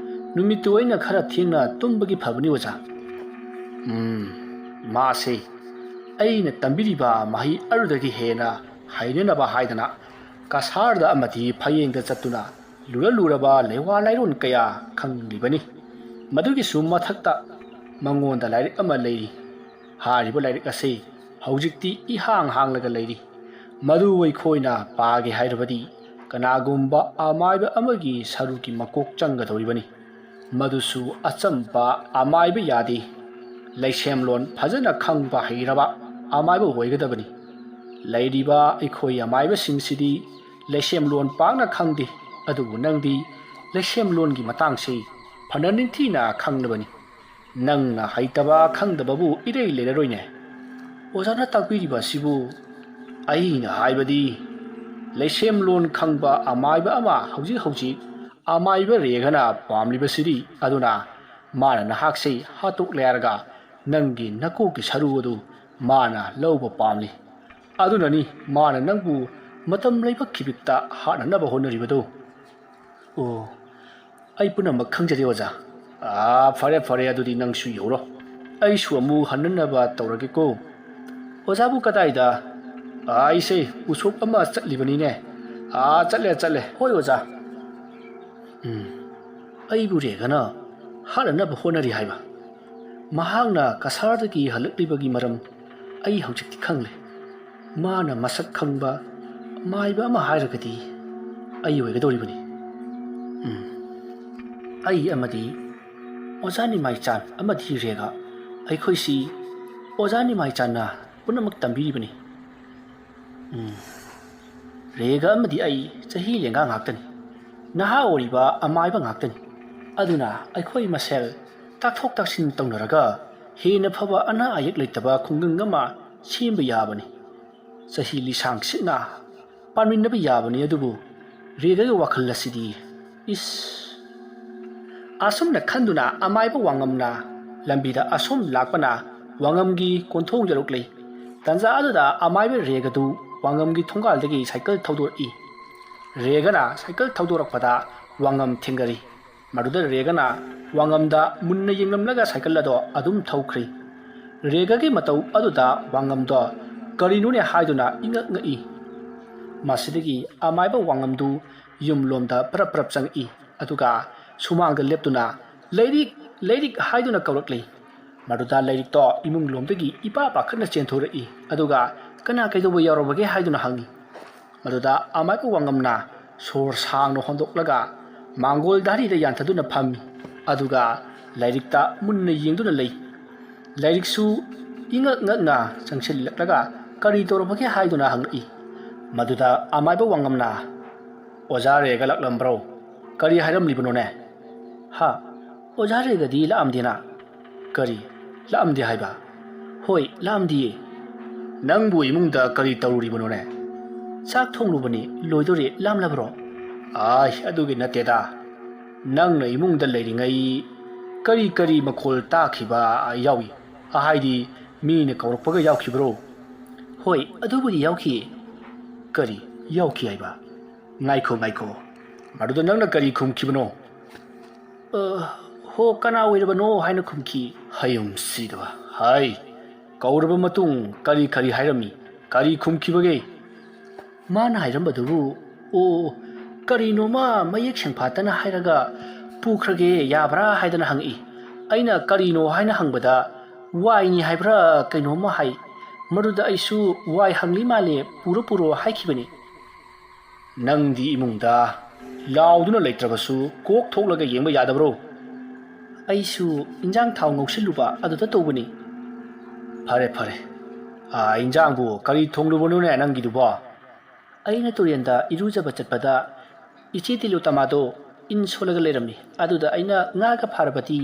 ꯅꯨꯃꯤꯠꯇꯨ ꯑꯩꯅ ꯈꯔ ꯊꯦꯡꯅ ꯇꯨꯝꯕꯒꯤ ꯐꯕꯅꯤ, ꯑꯣꯖꯥ꯫ ꯎꯝ, ꯃꯥꯁꯦ ꯑꯩꯅ ꯇꯝꯕꯤꯔꯤꯕ ꯃꯍꯩ ꯑꯗꯨꯗꯒꯤ ꯍꯦꯟꯅ ꯍꯩꯅꯅꯕ ꯍꯥꯏꯗꯅ ꯀꯁꯥꯔꯗ ꯑꯃꯗꯤ ꯐꯌꯦꯡꯗ ꯆꯠꯇꯨꯅ ꯂꯨꯔ ꯂꯨꯔꯕ ꯂꯩꯋꯥ ꯂꯥꯏꯔꯣꯟ ꯀꯌꯥ ꯈꯪꯂꯤꯕꯅꯤ꯫ ꯃꯗꯨꯒꯤꯁꯨ ꯃꯊꯛꯇ ꯃꯉꯣꯟꯗ ꯂꯥꯏꯔꯤꯛ ꯑꯃ ꯂꯩꯔꯤ꯫ ꯍꯥꯏꯔꯤꯕ ꯂꯥꯏꯔꯤꯛ ꯑꯁꯤ ꯍꯧꯖꯤꯛꯇꯤ ꯏꯍꯥꯡ ꯍꯥꯡꯂꯒ ꯂꯩꯔꯤ꯫ ꯃꯗꯨ ꯑꯩꯈꯣꯏꯅ ꯄꯥꯒꯦ ꯍꯥꯏꯔꯕꯗꯤ ꯀꯅꯥꯒꯨꯝꯕ ꯑꯃꯥꯏꯕ ꯑꯃꯒꯤ ꯁꯔꯨꯒꯤ ꯃꯀꯣꯛ ꯆꯪꯒꯗꯧꯔꯤꯕꯅꯤ꯫ ꯃꯗꯨꯁꯨ ꯑꯆꯝꯕ ꯑꯃꯥꯏꯕ ꯌꯥꯗꯦ꯫ ꯂꯩꯁꯦꯝꯂꯣꯟ ꯐꯖꯅ ꯈꯪꯕ ꯍꯩꯔꯕ ꯑꯃꯥꯏꯕ ꯑꯣꯏꯒꯗꯕꯅꯤ꯫ ꯂꯩꯔꯤꯕ ꯑꯩꯈꯣꯏ ꯑꯃꯥꯏꯕꯁꯤꯡꯁꯤꯗꯤ ꯂꯩꯁꯦꯝꯂꯣꯟ ꯄꯥꯛꯅ ꯈꯪꯗꯦ꯫ ꯑꯗꯨꯕꯨ ꯅꯪꯗꯤ ꯂꯩꯁꯦꯝꯂꯣꯟꯒꯤ ꯃꯇꯥꯡꯁꯤ ꯐꯅ ꯅꯤꯡꯊꯤꯅ ꯈꯪꯂꯕꯅꯤ꯫ ꯅꯪꯅ ꯍꯩꯇꯕ ꯈꯪꯗꯕꯕꯨ ꯏꯔꯩ ꯂꯩꯔꯔꯣꯏꯅꯦ꯫ ꯑꯣꯖꯥꯅ ꯇꯥꯛꯄꯤꯔꯤꯕ ꯑꯁꯤꯕꯨ ꯑꯩꯅ ꯍꯥꯏꯕꯗꯤ ꯂꯩꯁꯦꯝꯂꯣꯟ ꯈꯪꯕ ꯑꯃꯥꯏꯕ ꯑꯃ ꯍꯧꯖꯤꯛ ꯍꯧꯖꯤꯛ ꯑꯃꯥꯏꯕ ꯔꯦꯒꯅ ꯄꯥꯝꯂꯤꯕꯁꯤꯗꯤ꯫ ꯑꯗꯨꯅ ꯃꯥꯅ ꯅꯍꯥꯛꯁꯤ ꯍꯥꯠꯇꯣꯛꯂꯦ ꯍꯥꯏꯔꯒ ꯅꯪꯒꯤ ꯅꯀꯣꯛꯀꯤ ꯁꯔꯨ ꯑꯗꯨ ꯃꯥꯅ ꯂꯧꯕ ꯄꯥꯝꯂꯤ꯫ ꯑꯗꯨꯅꯅꯤ ꯃꯥꯅ ꯅꯪꯕꯨ ꯃꯇꯝ ꯂꯩꯕ ꯈꯤꯕꯤꯛꯇ ꯍꯥꯠꯅꯅꯕ ꯍꯣꯠꯅꯔꯤꯕꯗꯨ꯫ ꯑꯣ, ꯑꯩ ꯄꯨꯝꯅꯃꯛ ꯈꯪꯖꯔꯦ, ꯑꯣꯖꯥ꯫ ꯑꯥ, ꯐꯔꯦ, ꯐꯔꯦ, ꯑꯗꯨꯗꯤ ꯅꯪꯁꯨ ꯌꯧꯔꯣ꯫ ꯑꯩꯁꯨ ꯑꯃꯨꯛ ꯍꯟꯅꯅꯕ ꯇꯧꯔꯒꯦꯀꯣ꯫ ꯑꯣꯖꯥꯕꯨ ꯀꯗꯥꯏꯗ? ꯑꯥ, ꯑꯩꯁꯦ ꯎꯁꯣꯞ ꯑꯃ ꯆꯠꯂꯤꯕꯅꯤꯅꯦ꯫ ꯑꯥ, ꯆꯠꯂꯦ, ꯆꯠꯂꯦ꯫ ꯍꯣꯏ, ꯑꯣꯖꯥ꯫ ꯎꯝ, ꯑꯩꯕꯨ ꯔꯦꯒꯅ ꯍꯥꯠꯅꯅꯕ ꯍꯣꯠꯅꯔꯤ ꯍꯥꯏꯕ꯫ ꯃꯍꯥꯛꯅ ꯀꯁꯥꯔꯗꯒꯤ ꯍꯜꯂꯛꯂꯤꯕꯒꯤ ꯃꯔꯝ ꯑꯩ ꯍꯧꯖꯤꯛꯇꯤ ꯈꯪꯂꯦ꯫ ꯃꯥꯅ ꯃꯁꯛ ꯈꯪꯕ ꯑꯃꯥꯏꯕ ꯑꯃ ꯍꯥꯏꯔꯒꯗꯤ ꯑꯩ ꯑꯣꯏꯒꯗꯧꯔꯤꯕꯅꯤ꯫ ꯎꯝ꯫ ꯑꯩ ꯑꯃꯗꯤ ꯑꯣꯖꯥ ꯅꯤꯃꯥꯏꯆꯥꯟ ꯑꯃꯗꯤ ꯔꯦꯒꯥ, ꯑꯩꯈꯣꯏꯁꯤ ꯑꯣꯖꯥ ꯅꯤꯃꯥꯏꯆꯥꯟꯅ ꯄꯨꯝꯅꯃꯛ ꯇꯝꯕꯤꯔꯤꯕꯅꯤ꯫ ꯎꯝ꯫ ꯔꯦꯒꯥ ꯑꯃꯗꯤ ꯑꯩ ꯆꯍꯤ ꯂꯦꯡꯒꯥ ꯉꯥꯛꯇꯅꯤ꯫ ꯅꯍꯥ ꯑꯣꯏꯔꯤꯕ ꯑꯃꯥꯏꯕ ꯉꯥꯛꯇꯅꯤ꯫ ꯑꯗꯨꯅ ꯑꯩꯈꯣꯏ ꯃꯁꯦꯜ ꯇꯥꯛꯊꯣꯛ ꯇꯥꯛꯁꯤꯟ ꯇꯧꯅꯔꯒ ꯍꯦꯟꯅ ꯐꯕ ꯑꯅꯥ ꯑꯌꯦꯛ ꯂꯩꯇꯕ ꯈꯨꯡꯒꯪ ꯑꯃ ꯁꯦꯝꯕ ꯌꯥꯕꯅꯤ꯫ ꯆꯍꯤ ꯂꯤꯁꯥꯡ ꯁꯤꯠꯅ ꯄꯥꯟꯃꯤꯟꯅꯕ ꯌꯥꯕꯅꯤ, ꯑꯗꯨꯕꯨ ꯔꯦꯒꯥꯒꯤ ꯋꯥꯈꯜ ꯑꯁꯤꯗꯤ, ꯏꯁ꯫ ꯑꯁꯨꯝꯅ ꯈꯟꯗꯨꯅ ꯑꯃꯥꯏꯕ ꯋꯥꯉꯝꯅ ꯂꯝꯕꯤꯗ ꯑꯁꯨꯝ ꯂꯥꯛꯄꯅ ꯋꯥꯉꯝꯒꯤ ꯀꯣꯟꯊꯣꯡ ꯌꯧꯔꯛꯂꯤ꯫ ꯇꯟꯖꯥ ꯑꯗꯨꯗ ꯑꯃꯥꯏꯕ ꯔꯦꯒꯥꯗꯨ ꯋꯥꯉꯝꯒꯤ ꯊꯣꯡꯒꯥꯜꯗꯒꯤ ꯁꯥꯏꯀꯜ ꯊꯧꯗꯣꯔꯛꯏ꯫ ꯔꯦꯒꯥꯅ ꯁꯥꯏꯀꯜ ꯊꯧꯗꯣꯔꯛꯄꯗ ꯋꯥꯉꯝ ꯊꯦꯡꯒꯔꯤ꯫ ꯃꯗꯨꯗ ꯔꯦꯒꯥꯅ ꯋꯥꯉꯝꯗ ꯃꯨꯟꯅ ꯌꯦꯡꯂꯝꯂꯒ ꯁꯥꯏꯀꯜ ꯑꯗꯣ ꯑꯗꯨꯝ ꯊꯧꯈ꯭ꯔꯤ꯫ ꯔꯦꯒꯥꯒꯤ ꯃꯇꯧ ꯑꯗꯨꯗ ꯋꯥꯉꯝꯗꯣ ꯀꯔꯤꯅꯣꯅꯦ ꯍꯥꯏꯗꯨꯅ ꯏꯉꯛ ꯉꯛꯏ꯫ ꯃꯁꯤꯗꯒꯤ ꯑꯃꯥꯏꯕ ꯋꯥꯉꯝꯗꯨ ꯌꯨꯝꯂꯣꯝꯗ ꯄꯔꯞ ꯄꯔꯞ ꯆꯪꯉꯛꯏ꯫ ꯑꯗꯨꯒ ꯁꯨꯃꯥꯡꯗ ꯂꯦꯞꯇꯨꯅ, "ꯂꯥꯏꯔꯤꯛ, ꯂꯥꯏꯔꯤꯛ" ꯍꯥꯏꯗꯨꯅ ꯀꯧꯔꯛꯂꯤ꯫ ꯃꯗꯨꯗ ꯂꯥꯏꯔꯤꯛꯇꯣ ꯏꯃꯨꯡ ꯂꯣꯝꯗꯒꯤ ꯏꯄꯥ ꯄꯥꯈꯠꯅ ꯆꯦꯟꯊꯣꯔꯛꯏ꯫ ꯑꯗꯨꯒ "ꯀꯅꯥ ꯀꯩꯗꯧꯕ ꯌꯥꯎꯔꯕꯒꯦ?" ꯍꯥꯏꯗꯨꯅ ꯍꯪꯉꯤ꯫ ꯃꯗꯨꯗ ꯑꯃꯥꯏꯕ ꯋꯥꯉꯝꯅ ꯁꯣꯔ ꯁꯥꯡꯅ ꯍꯣꯟꯗꯣꯛꯂꯒ ꯃꯥꯡꯒꯣꯜ ꯙꯥꯔꯤꯗ ꯌꯥꯟꯊꯗꯨꯅ ꯐꯝꯃꯤ꯫ ꯑꯗꯨꯒ ꯂꯥꯏꯔꯤꯛꯇ ꯃꯨꯟꯅ ꯌꯦꯡꯗꯨꯅ ꯂꯩ꯫ ꯂꯥꯏꯔꯤꯛꯁꯨ ꯏꯉꯛ ꯉꯛꯅ ꯆꯪꯁꯤꯜꯂꯛꯂꯒ "ꯀꯔꯤ ꯇꯧꯔꯕꯒꯦ?" ꯍꯥꯏꯗꯨꯅ ꯍꯪꯂꯛꯏ꯫ ꯃꯗꯨꯗ ꯑꯃꯥꯏꯕ ꯋꯥꯉꯝꯅ, "ꯑꯣꯖꯥ ꯔꯦꯒꯥ ꯂꯥꯛꯂꯝꯕ꯭ꯔꯣ? ꯀꯔꯤ ꯍꯥꯏꯔꯝꯂꯤꯕꯅꯣꯅꯦ?" "ꯍꯥ? ꯑꯣꯖꯥ ꯔꯦꯒꯥꯗꯤ ꯂꯥꯛꯑꯝꯗꯦꯅ?" "ꯀꯔꯤ? ꯂꯥꯛꯑꯝꯗꯦ ꯍꯥꯏꯕ?" "ꯍꯣꯏ, ꯂꯥꯛꯑꯝꯗꯤꯌꯦ꯫" "ꯅꯪꯕꯨ ꯏꯃꯨꯡꯗ ꯀꯔꯤ ꯇꯧꯔꯨꯔꯤꯕꯅꯣꯅꯦ?" "ꯆꯥꯛ ꯊꯣꯡꯂꯨꯕꯅꯤ, ꯂꯣꯏꯗꯣꯔꯦ, ꯂꯥꯝꯂꯕ꯭ꯔꯣ?" "ꯑꯥꯏ, ꯑꯗꯨꯒꯤ ꯅꯠꯇꯦꯗ꯫ ꯅꯪꯅ ꯏꯃꯨꯡꯗ ꯂꯩꯔꯤꯉꯩ ꯀꯔꯤ ꯀꯔꯤ ꯃꯈꯣꯜ ꯇꯥꯈꯤꯕ ꯌꯥꯎꯏ? ꯍꯥꯏꯗꯤ, ꯃꯤꯅ ꯀꯧꯔꯛꯄꯒ ꯌꯥꯎꯈꯤꯕ꯭ꯔꯣ?" "ꯍꯣꯏ, ꯑꯗꯨꯕꯨꯗꯤ ꯌꯥꯎꯈꯤꯌꯦ꯫" "ꯀꯔꯤ ꯌꯥꯎꯈꯤ ꯍꯥꯏꯕ? ꯉꯥꯏꯈꯣ, ꯉꯥꯏꯈꯣ꯫ ꯃꯗꯨꯗ ꯅꯪꯅ ꯀꯔꯤ ꯈꯨꯝꯈꯤꯕꯅꯣ?" "ꯑ, ꯍꯣ, ꯀꯅꯥ ꯑꯣꯏꯔꯕꯅꯣ?" ꯍꯥꯏꯅ ꯈꯨꯝꯈꯤ꯫ "ꯍꯌꯨꯝ ꯁꯤꯗꯕ! ꯍꯥꯏ, ꯀꯧꯔꯕ ꯃꯇꯨꯡ ꯀꯔꯤ ꯀꯔꯤ ꯍꯥꯏꯔꯝꯃꯤ? ꯀꯔꯤ ꯈꯨꯝꯈꯤꯕꯒꯦ?" "ꯃꯥꯅ ꯍꯥꯏꯔꯝꯕꯗꯨꯕꯨ, ꯑꯣ, ꯀꯔꯤꯅꯣꯃ ꯃꯌꯦꯛ ꯁꯦꯡꯐꯥꯠꯇꯅ ꯍꯥꯏꯔꯒ "ꯄꯨꯈ꯭ꯔꯒꯦ, ꯌꯥꯕ꯭ꯔꯥ?" ꯍꯥꯏꯗꯅ ꯍꯪꯉꯛꯏ꯫ ꯑꯩꯅ "ꯀꯔꯤꯅꯣ?" ꯍꯥꯏꯅ ꯍꯪꯕꯗ, "ꯋꯥꯏꯅꯤ" ꯍꯥꯏꯕ꯭ꯔꯥ ꯀꯩꯅꯣꯝꯃ ꯍꯥꯏ꯫ ꯃꯗꯨꯗ ꯑꯩꯁꯨ "ꯋꯥꯏ ꯍꯪꯂꯤ ꯃꯥꯜꯂꯦ, ꯄꯨꯔꯣ ꯄꯨꯔꯣ" ꯍꯥꯏꯈꯤꯕꯅꯤ꯫ "ꯅꯪꯗꯤ ꯏꯃꯨꯡꯗ ꯂꯥꯎꯗꯨꯅ ꯂꯩꯇ꯭ꯔꯕꯁꯨ ꯀꯣꯛ ꯊꯣꯛꯂꯒ ꯌꯦꯡꯕ ꯌꯥꯗꯕ꯭ꯔꯣ?" "ꯑꯩꯁꯨ ꯏꯟꯖꯥꯡ ꯊꯥꯎ ꯉꯧꯁꯤꯜꯂꯨꯕ ꯑꯗꯨꯗ ꯇꯧꯕꯅꯤ"꯫ "ꯐꯔꯦ ꯐꯔꯦ꯫ ꯑꯥ, ꯏꯟꯖꯥꯡꯕꯨ ꯀꯔꯤ ꯊꯣꯡꯂꯨꯕꯅꯣꯅꯦ ꯅꯪꯒꯤꯗꯨꯕꯣ?" ꯑꯩꯅ ꯇꯨꯔꯦꯟꯗ ꯏꯔꯨꯖꯕ ꯆꯠꯄꯗ ꯏꯆꯦ ꯇꯤꯂꯣꯇꯃꯥꯗꯣ ꯏꯟ ꯁꯣꯜꯂꯒ ꯂꯩꯔꯝꯃꯤ꯫ ꯑꯗꯨꯗ ꯑꯩꯅ ꯉꯥꯒ ꯐꯥꯔꯕꯗꯤ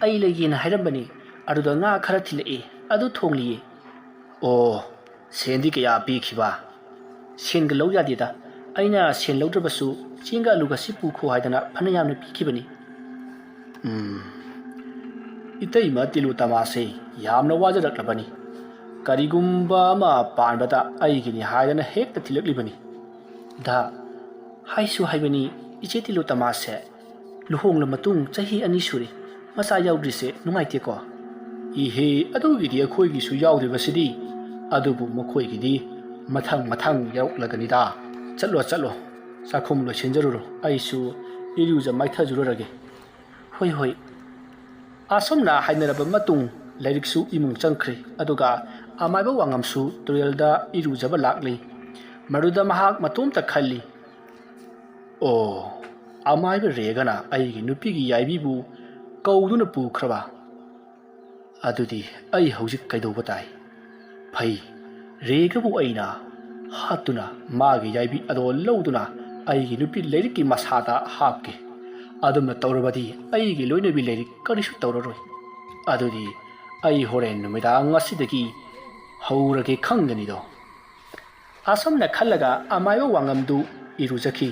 ꯑꯩ ꯂꯩꯒꯦꯅ ꯍꯥꯏꯔꯝꯕꯅꯤ꯫ ꯑꯗꯨꯗ ꯉꯥ ꯈꯔ ꯊꯤꯜꯂꯛꯑꯦ, ꯑꯗꯨ ꯊꯣꯡꯂꯤꯌꯦ꯫ "ꯑꯣ, ꯁꯦꯟꯗꯤ ꯀꯌꯥ ꯄꯤꯈꯤꯕ?" "ꯁꯦꯟꯒ ꯂꯧ ꯌꯥꯗꯦꯗ꯫ ꯑꯩꯅ ꯁꯦꯟ ꯂꯧꯗ꯭ꯔꯕꯁꯨ ꯆꯦꯡꯒ ꯑꯂꯨꯒꯁꯤ ꯄꯨꯈꯣ ꯍꯥꯏꯗꯅ ꯐꯅ ꯌꯥꯝꯅ ꯄꯤꯈꯤꯕꯅꯤ"꯫ ꯎꯝ, ꯏꯇꯩꯃ ꯇꯤꯂꯨ ꯇꯃꯥꯁꯦ ꯌꯥꯝꯅ ꯋꯥꯖꯔꯛꯂꯕꯅꯤ꯫ ꯀꯔꯤꯒꯨꯝꯕ ꯑꯃ ꯄꯥꯟꯕꯗ ꯑꯩꯒꯤꯅꯤ ꯍꯥꯏꯗꯅ ꯍꯦꯛꯇ ꯊꯤꯜꯂꯛꯂꯤꯕꯅꯤ꯫ ꯗꯥ, ꯍꯥꯏꯁꯨ ꯍꯥꯏꯕꯅꯤ, ꯏꯆꯦ ꯇꯤꯂꯨ ꯇꯃꯥꯁꯦ ꯂꯨꯍꯣꯡꯂ ꯃꯇꯨꯡ ꯆꯍꯤ ꯑꯅꯤ ꯁꯨꯔꯦ꯫ ꯃꯆꯥ ꯌꯥꯎꯗ꯭ꯔꯤꯁꯦ ꯅꯨꯡꯉꯥꯏꯇꯦꯀꯣ꯫ ꯏꯍꯦ, ꯑꯗꯨꯒꯤꯗꯤ ꯑꯩꯈꯣꯏꯒꯤꯁꯨ ꯌꯥꯎꯗ꯭ꯔꯤꯕꯁꯤꯗꯤ꯫ ꯑꯗꯨꯕꯨ ꯃꯈꯣꯏꯒꯤꯗꯤ ꯃꯊꯪ ꯃꯊꯪ ꯌꯥꯎꯔꯛꯂꯒꯅꯤꯗ꯫ ꯆꯠꯂꯣ, ꯆꯠꯂꯣ, ꯆꯥꯛꯈꯨꯝ ꯂꯣꯏꯁꯤꯟꯖꯔꯨꯔꯣ, ꯑꯩꯁꯨ ꯏꯔꯨꯖ ꯃꯥꯏꯊꯖꯔꯨꯔꯒꯦ꯫ ꯍꯣꯏ, ꯍꯣꯏ꯫ ꯑꯁꯨꯝꯅ ꯍꯥꯏꯅꯔꯕ ꯃꯇꯨꯡ ꯂꯥꯏꯔꯤꯛꯁꯨ ꯏꯃꯨꯡ ꯆꯪꯈ꯭ꯔꯦ, ꯑꯗꯨꯒ ꯑꯃꯥꯏꯕ ꯋꯥꯉꯝꯁꯨ ꯇꯨꯔꯦꯜꯗ ꯏꯔꯨꯖꯕ ꯂꯥꯛꯂꯤ꯫ ꯃꯗꯨꯗ ꯃꯍꯥꯛ ꯃꯇꯣꯝꯇ ꯈꯜꯂꯤ, "ꯑꯣ, ꯑꯃꯥꯏꯕ ꯔꯦꯒꯅ ꯑꯩꯒꯤ ꯅꯨꯄꯤꯒꯤ ꯌꯥꯏꯕꯤꯕꯨ ꯀꯧꯗꯨꯅ ꯄꯨꯈ꯭ꯔꯕ? ꯑꯗꯨꯗꯤ ꯑꯩ ꯍꯧꯖꯤꯛ ꯀꯩꯗꯧꯕ ꯇꯥꯏ? ꯐꯩ, ꯔꯦꯒꯕꯨ ꯑꯩꯅ ꯍꯥꯠꯇꯨꯅ ꯃꯥꯒꯤ ꯌꯥꯏꯕꯤ ꯑꯗꯣ ꯂꯧꯗꯨꯅ ꯑꯩꯒꯤ ꯅꯨꯄꯤ ꯂꯥꯏꯔꯤꯛꯀꯤ ꯃꯁꯥꯗ ꯍꯥꯞꯀꯦ꯫ ꯑꯗꯨꯝꯅ ꯇꯧꯔꯕꯗꯤ ꯑꯩꯒꯤ ꯂꯣꯏꯅꯕꯤ ꯂꯥꯏꯔꯤꯛ ꯀꯔꯤꯁꯨ ꯇꯧꯔꯔꯣꯏ꯫ ꯑꯗꯨꯗꯤ ꯑꯩ ꯍꯣꯔꯦꯟ ꯅꯨꯃꯤꯗꯥꯡ ꯑꯁꯤꯗꯒꯤ ꯍꯧꯔꯒꯦ ꯈꯪꯒꯅꯤꯗꯣ"꯫ ꯑꯁꯨꯝꯅ ꯈꯜꯂꯒ ꯑꯃꯥꯏꯕ ꯋꯥꯉꯝꯗꯨ ꯏꯔꯨꯖꯈꯤ꯫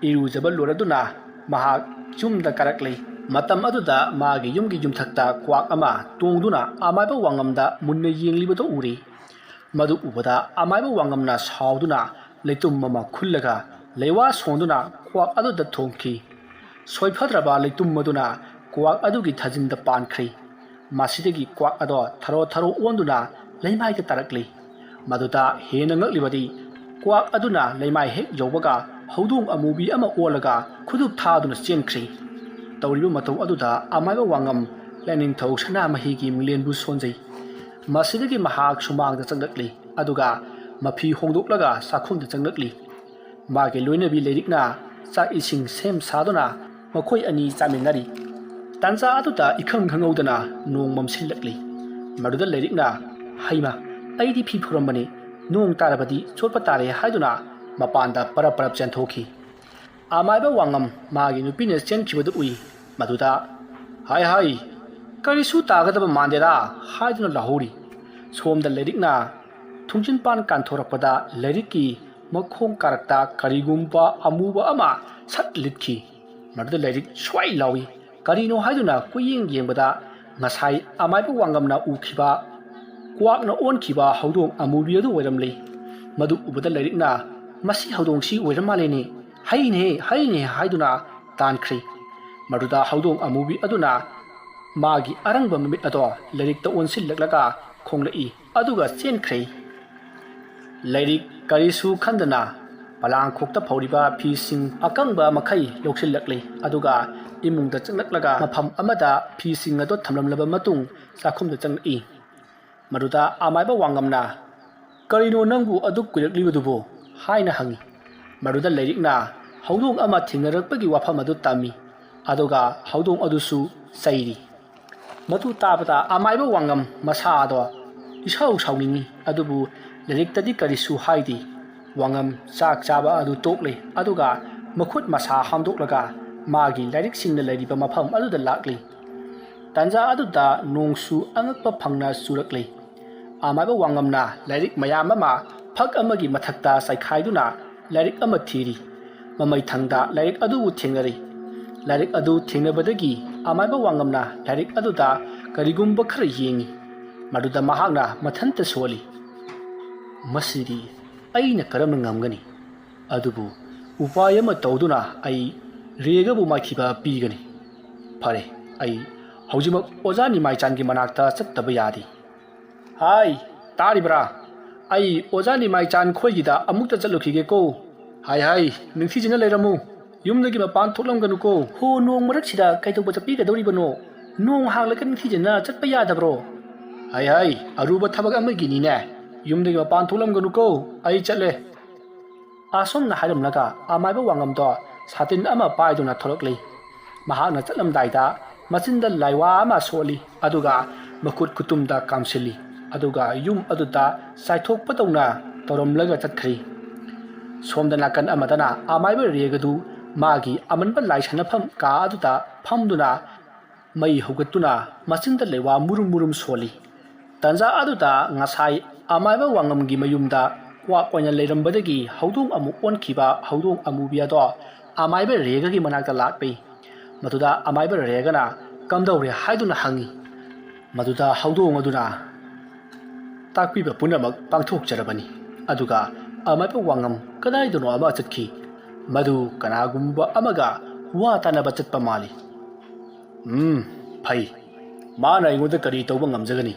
ꯏꯔꯨꯖꯕ ꯂꯣꯏꯔꯗꯨꯅ ꯃꯍꯥꯛ ꯌꯨꯝꯗ ꯀꯥꯔꯛꯂꯤ꯫ ꯃꯇꯝ ꯑꯗꯨꯗ ꯃꯥꯒꯤ ꯌꯨꯝꯒꯤ ꯌꯨꯝꯊꯛꯇ ꯀ꯭ꯋꯥꯛ ꯑꯃ ꯇꯣꯡꯗꯨꯅ ꯑꯃꯥꯏꯕ ꯋꯥꯉꯝꯗ ꯃꯨꯟꯅ ꯌꯦꯡꯂꯤꯕꯗꯨ ꯎꯔꯤ꯫ ꯃꯗꯨ ꯎꯕꯗ ꯑꯃꯥꯏꯕ ꯋꯥꯉꯝꯅ ꯁꯥꯎꯗꯨꯅ ꯂꯩꯇꯨꯝ ꯑꯃ ꯈꯨꯜꯂꯒ ꯂꯩꯋꯥ ꯁꯣꯟꯗꯨꯅ ꯀ꯭ꯋꯥꯛ ꯑꯗꯨꯗ ꯊꯣꯝꯈꯤ꯫ ꯁꯣꯏꯐꯗ꯭ꯔꯕ ꯂꯩꯇꯨꯝ ꯑꯗꯨꯅ ꯀ꯭ꯋꯥꯛ ꯑꯗꯨꯒꯤ ꯊꯥꯖꯤꯟꯗ ꯄꯥꯟꯈ꯭ꯔꯤ꯫ ꯃꯁꯤꯗꯒꯤ ꯀ꯭ꯋꯥꯛ ꯑꯗꯣ ꯊꯔꯣ ꯊꯔꯣ ꯑꯣꯟꯗꯨꯅ ꯂꯩꯃꯥꯏꯗ ꯇꯥꯔꯛꯂꯤ꯫ ꯃꯗꯨꯗ ꯍꯦꯟꯅ ꯉꯛꯂꯤꯕꯗꯤ, ꯀ꯭ꯋꯥꯛ ꯑꯗꯨꯅ ꯂꯩꯃꯥꯏ ꯍꯦꯛ ꯌꯧꯕꯒ ꯍꯧꯗꯣꯡ ꯑꯃꯨꯕꯤ ꯑꯃ ꯑꯣꯜꯂꯒ ꯈꯨꯗꯨꯞ ꯊꯥꯗꯨꯅ ꯆꯦꯟꯈ꯭ꯔꯤ꯫ ꯇꯧꯔꯤꯕ ꯃꯇꯧ ꯑꯗꯨꯗ ꯑꯃꯥꯏꯕ ꯋꯥꯉꯝ ꯂꯥꯏꯅꯤꯡꯊꯧ ꯁꯅꯥꯃꯍꯤꯒꯤ ꯃꯤꯡꯂꯦꯟꯕꯨ ꯁꯣꯟꯖꯩ꯫ ꯃꯁꯤꯗꯒꯤ ꯃꯍꯥꯛ ꯁꯨꯃꯥꯡꯗ ꯆꯪꯂꯛꯂꯤ, ꯑꯗꯨꯒ ꯃꯐꯤ ꯍꯣꯡꯗꯣꯛꯂꯒ ꯆꯥꯛꯈꯨꯝꯗ ꯆꯪꯂꯛꯂꯤ꯫ ꯃꯥꯒꯤ ꯂꯣꯏꯅꯕꯤ ꯂꯩꯔꯤꯛꯅ ꯆꯥꯛ ꯏꯁꯤꯡ ꯁꯦꯝ ꯁꯥꯗꯨꯅ ꯃꯈꯣꯏ ꯑꯅꯤ ꯆꯥꯃꯤꯟꯅꯔꯤ꯫ ꯇꯥꯟꯖꯥ ꯑꯗꯨꯗ ꯏꯈꯪ ꯈꯪꯍꯧꯗꯅ ꯅꯣꯡ ꯃꯝꯁꯤꯜꯂꯛꯂꯤ꯫ ꯃꯗꯨꯗ ꯂꯩꯔꯤꯛꯅ, "ꯍꯩꯃ, ꯑꯩꯗꯤ ꯐꯤ ꯐꯧꯔꯝꯕꯅꯤ, ꯅꯣꯡ ꯇꯥꯔꯕꯗꯤ ꯆꯣꯠꯄ ꯇꯥꯔꯦ" ꯍꯥꯏꯗꯨꯅ ꯃꯄꯥꯟꯗ ꯄꯔꯞ ꯄꯔꯞ ꯆꯦꯟꯊꯣꯛꯈꯤ꯫ ꯑꯃꯥꯏꯕ ꯋꯥꯉꯝ ꯃꯥꯒꯤ ꯅꯨꯄꯤꯅ ꯆꯦꯟꯈꯤꯕꯗꯨ ꯎꯏ꯫ ꯃꯗꯨꯗ, "ꯍꯥꯏ ꯍꯥꯏ, ꯀꯔꯤꯁꯨ ꯇꯥꯒꯗꯕ ꯃꯥꯟꯗꯦꯗ" ꯍꯥꯏꯗꯨꯅ ꯂꯥꯎꯍꯧꯔꯤ꯫ ꯁꯣꯝꯗ ꯂꯩꯔꯤꯛꯅ ꯊꯣꯡꯖꯤꯟꯄꯥꯟ ꯀꯥꯟꯊꯣꯔꯛꯄꯗ ꯂꯩꯔꯤꯛꯀꯤ ꯃꯈꯣꯡ ꯀꯥꯔꯛꯇ ꯀꯔꯤꯒꯨꯝꯕ ꯑꯃꯨꯕ ꯑꯃ ꯁꯠ ꯂꯤꯠꯈꯤ꯫ ꯃꯗꯨꯗ ꯂꯩꯔꯤꯛ ꯁ꯭ꯋꯥꯏ ꯂꯥꯎꯏ꯫ ꯀꯔꯤꯅꯣ ꯍꯥꯏꯗꯨꯅ ꯀꯨꯌꯦꯡ ꯌꯦꯡꯕꯗ ꯉꯁꯥꯏ ꯑꯃꯥꯏꯕ ꯋꯥꯉꯝꯅ ꯎꯈꯤꯕ ꯀ꯭ꯋꯥꯛꯅ ꯑꯣꯟꯈꯤꯕ ꯍꯧꯗꯣꯡ ꯑꯃꯨꯕꯤ ꯑꯗꯨ ꯑꯣꯏꯔꯝꯂꯦ꯫ ꯃꯗꯨ ꯎꯕꯗ ꯂꯩꯔꯤꯛꯅ, "ꯃꯁꯤ ꯍꯧꯗꯣꯡꯁꯤ ꯑꯣꯏꯔ ꯃꯥꯜꯂꯦꯅꯦ, ꯍꯩꯅꯦ, ꯍꯩꯅꯦ" ꯍꯥꯏꯗꯨꯅ ꯇꯥꯟꯈ꯭ꯔꯦ꯫ ꯃꯗꯨꯗ ꯍꯧꯗꯣꯡ ꯑꯃꯨꯕꯤ ꯑꯗꯨꯅ ꯃꯥꯒꯤ ꯑꯔꯪꯕ ꯃꯃꯤꯠ ꯑꯗꯣ ꯂꯩꯔꯤꯛꯇ ꯑꯣꯟꯁꯤꯜꯂꯛꯂꯒ ꯈꯣꯡꯂꯛꯏ, ꯑꯗꯨꯒ ꯆꯦꯟꯈ꯭ꯔꯦ꯫ ꯂꯩꯔꯤꯛ ꯀꯔꯤꯁꯨ ꯈꯟꯗꯅ ꯄꯂꯥꯡꯈꯣꯛꯇ ꯐꯧꯔꯤꯕ ꯐꯤꯁꯤꯡ ꯑꯀꯪꯕ ꯃꯈꯩ ꯂꯧꯁꯤꯜꯂꯛꯂꯤ, ꯑꯗꯨꯒ ꯏꯃꯨꯡꯗ ꯆꯪꯂꯛꯂꯒ ꯃꯐꯝ ꯑꯃꯗ ꯐꯤꯁꯤꯡ ꯑꯗꯨ ꯊꯝꯂꯝꯂꯕ ꯃꯇꯨꯡ ꯆꯥꯛꯈꯨꯝꯗ ꯆꯪꯂꯛꯏ꯫ ꯃꯗꯨꯗ ꯑꯃꯥꯏꯕ ꯋꯥꯉꯝꯅ, "ꯀꯔꯤꯅꯣ ꯅꯪꯕꯨ ꯑꯗꯨꯛ ꯀꯨꯏꯔꯛꯂꯤꯕꯗꯨꯕꯨ?" ꯍꯥꯏꯅ ꯍꯪꯉꯤ꯫ ꯃꯗꯨꯗ ꯂꯩꯔꯤꯛꯅ ꯍꯧꯗꯣꯡ ꯑꯃ ꯊꯦꯡꯅꯔꯛꯄꯒꯤ ꯋꯥꯐꯝ ꯑꯗꯨ ꯇꯝꯃꯤ, ꯑꯗꯨꯒ ꯍꯧꯗꯣꯡ ꯑꯗꯨꯁꯨ ꯆꯩꯔꯤ꯫ ꯃꯗꯨ ꯇꯥꯕꯗ ꯑꯃꯥꯏꯕ ꯋꯥꯉꯝ ꯃꯁꯥ ꯑꯗꯣ ꯏꯁꯥꯎ ꯁꯥꯎꯅꯤꯡꯏ, ꯑꯗꯨꯕꯨ ꯂꯩꯔꯤꯛꯇꯗꯤ ꯀꯔꯤꯁꯨ ꯍꯥꯏꯗꯦ꯫ ꯋꯥꯉꯝ ꯆꯥꯛ ꯆꯥꯕ ꯑꯗꯨ ꯇꯣꯛꯂꯦ, ꯑꯗꯨꯒ ꯃꯈꯨꯠ ꯃꯁꯥ ꯍꯥꯝꯗꯣꯛꯂꯒ ꯃꯥꯒꯤ ꯂꯥꯏꯔꯤꯛꯁꯤꯡꯅ ꯂꯩꯔꯤꯕ ꯃꯐꯝ ꯑꯗꯨꯗ ꯂꯥꯛꯂꯤ꯫ ꯇꯥꯟꯖꯥ ꯑꯗꯨꯗ ꯅꯣꯡꯁꯨ ꯑꯉꯛꯄ ꯐꯪꯅ ꯆꯨꯔꯛꯂꯤ꯫ ꯑꯃꯥꯏꯕ ꯋꯥꯉꯝꯅ ꯂꯥꯏꯔꯤꯛ ꯃꯌꯥꯝ ꯑꯃ ꯐꯛ ꯑꯃꯒꯤ ꯃꯊꯛꯇ ꯆꯥꯏꯈꯥꯏꯗꯨꯅ ꯂꯥꯏꯔꯤꯛ ꯑꯃ ꯊꯤꯔꯤ꯫ ꯃꯃꯩꯊꯪꯗ ꯂꯥꯏꯔꯤꯛ ꯑꯗꯨꯕꯨ ꯊꯦꯡꯅꯔꯤ꯫ ꯂꯥꯏꯔꯤꯛ ꯑꯗꯨ ꯊꯦꯡꯅꯕꯗꯒꯤ ꯑꯃꯥꯏꯕ ꯋꯥꯉꯝꯅ ꯂꯥꯏꯔꯤꯛ ꯑꯗꯨꯗ ꯀꯔꯤꯒꯨꯝꯕ ꯈꯔ ꯌꯦꯡꯉꯤ꯫ ꯃꯗꯨꯗ ꯃꯍꯥꯛꯅ ꯃꯊꯟꯇ ꯁꯣꯜꯂꯤ, "ꯃꯁꯤꯗꯤ ꯑꯩꯅ ꯀꯔꯝꯅ ꯉꯝꯒꯅꯤ? ꯑꯗꯨꯕꯨ ꯎꯄꯥꯏ ꯑꯃ ꯇꯧꯗꯨꯅ ꯑꯩ ꯔꯦꯒꯕꯨ ꯃꯥꯏꯊꯤꯕ ꯄꯤꯒꯅꯤ꯫ ꯐꯔꯦ, ꯑꯩ ꯍꯧꯖꯤꯛꯃꯛ ꯑꯣꯖꯥ ꯅꯤꯃꯥꯏꯆꯥꯟꯒꯤ ꯃꯅꯥꯛꯇ ꯆꯠꯇꯕ ꯌꯥꯗꯦ꯫ ꯍꯥꯏ, ꯇꯥꯔꯤꯕ꯭ꯔꯥ? ꯑꯩ ꯑꯣꯖꯥ ꯅꯤꯃꯥꯏꯆꯥꯟ ꯈꯣꯏꯒꯤꯗ ꯑꯃꯨꯛꯇ ꯆꯠꯂꯨꯈꯤꯒꯦꯀꯣ꯫ ꯍꯥꯏ ꯍꯥꯏ, ꯅꯤꯡꯊꯤꯖꯅ ꯂꯩꯔꯝꯃꯨ"꯫ "ꯌꯨꯝꯗꯒꯤ ꯃꯄꯥꯟ ꯊꯣꯛꯂꯝꯒꯅꯨꯀꯣ꯫ ꯍꯣ, ꯅꯣꯡ ꯃꯔꯛꯁꯤꯗ ꯀꯩꯗꯧꯕ ꯆꯠꯄꯤꯒꯗꯧꯔꯤꯕꯅꯣ? ꯅꯣꯡ ꯍꯥꯡꯂꯒ ꯅꯤꯡꯊꯤꯖꯅ ꯆꯠꯄ ꯌꯥꯗꯕ꯭ꯔꯣ?" "ꯍꯥꯏ ꯍꯥꯏ, ꯑꯔꯨꯕ ꯊꯕꯛ ꯑꯃꯒꯤꯅꯤꯅꯦ꯫ ꯌꯨꯝꯗꯒꯤ ꯃꯄꯥꯟ ꯊꯣꯛꯂꯝꯒꯅꯨꯀꯣ꯫ ꯑꯩ ꯆꯠꯂꯦ꯫" ꯑꯁꯨꯝꯅ ꯍꯥꯏꯔꯝꯂꯒ ꯑꯃꯥꯏꯕ ꯋꯥꯉꯝꯗꯣ ꯁꯥꯇꯤꯟ ꯑꯃ ꯄꯥꯏꯗꯨꯅ ꯊꯣꯛꯂꯛꯂꯤ꯫ ꯃꯍꯥꯛꯅ ꯆꯠꯂꯝꯗꯥꯏꯗ ꯃꯆꯤꯟꯗ ꯂꯥꯏꯋꯥ ꯑꯃ ꯁꯣꯛꯂꯤ, ꯑꯗꯨꯒ ꯃꯈꯨꯠ ꯈꯨꯇꯨꯝꯗ ꯀꯥꯝꯁꯤꯜꯂꯤ, ꯑꯗꯨꯒ ꯌꯨꯝ ꯑꯗꯨꯗ ꯆꯥꯏꯊꯣꯛꯄꯗꯧꯅ ꯇꯧꯔꯝꯂꯒ ꯆꯠꯈ꯭ꯔꯤ꯫ ꯁꯣꯝꯗ ꯅꯥꯀꯟ ꯑꯃꯗꯅ ꯑꯃꯥꯏꯕ ꯔꯦꯒꯗꯨ ꯃꯥꯒꯤ ꯑꯃꯟꯕ ꯂꯥꯏ ꯁꯥꯟꯅꯐꯝ ꯀꯥ ꯑꯗꯨꯗ ꯐꯝꯗꯨꯅ ꯃꯩ ꯍꯧꯒꯠꯇꯨꯅ ꯃꯆꯤꯟꯗ ꯂꯩꯋꯥ ꯃꯨꯔꯨꯝ ꯃꯨꯔꯨꯝ ꯁꯣꯜꯂꯤ꯫ ꯇꯟꯖꯥ ꯑꯗꯨꯗ ꯉꯁꯥꯏ ꯑꯃꯥꯏꯕ ꯋꯥꯉꯝꯒꯤ ꯃꯌꯨꯝꯗ ꯀ꯭ꯋꯥꯛ ꯑꯣꯏꯅ ꯂꯩꯔꯝꯕꯗꯒꯤ ꯍꯧꯗꯣꯡ ꯑꯃꯨꯛ ꯑꯣꯟꯈꯤꯕ ꯍꯧꯗꯣꯡ ꯑꯃꯨꯕꯤ ꯑꯗꯣ ꯑꯃꯥꯏꯕ ꯔꯦꯒꯒꯤ ꯃꯅꯥꯛꯇ ꯂꯥꯛꯂꯤ꯫ ꯃꯗꯨꯗ ꯑꯃꯥꯏꯕ ꯔꯦꯒꯅ "ꯀꯝꯗꯧꯔꯦ?" ꯍꯥꯏꯗꯨꯅ ꯍꯪꯉꯤ꯫ ꯃꯗꯨꯗ ꯍꯧꯗꯣꯡ ꯑꯗꯨꯅ "ꯇꯥꯛꯄꯤꯕ ꯄꯨꯝꯅꯃꯛ ꯄꯥꯡꯊꯣꯛꯆꯔꯕꯅꯤ, ꯑꯗꯨꯒ ꯑꯃꯥꯏꯕ ꯋꯥꯉꯝ ꯀꯗꯥꯏꯗꯅꯣ ꯑꯃ ꯆꯠꯈꯤ꯫ ꯃꯗꯨ ꯀꯅꯥꯒꯨꯝꯕ ꯑꯃꯒ ꯋꯥ ꯇꯥꯅꯕ ꯆꯠꯄ ꯃꯥꯜꯂꯤ꯫ ꯎꯝ, ꯐꯩ꯫ ꯃꯥꯅ ꯑꯩꯉꯣꯟꯗ ꯀꯔꯤ ꯇꯧꯕ ꯉꯝꯖꯒꯅꯤ?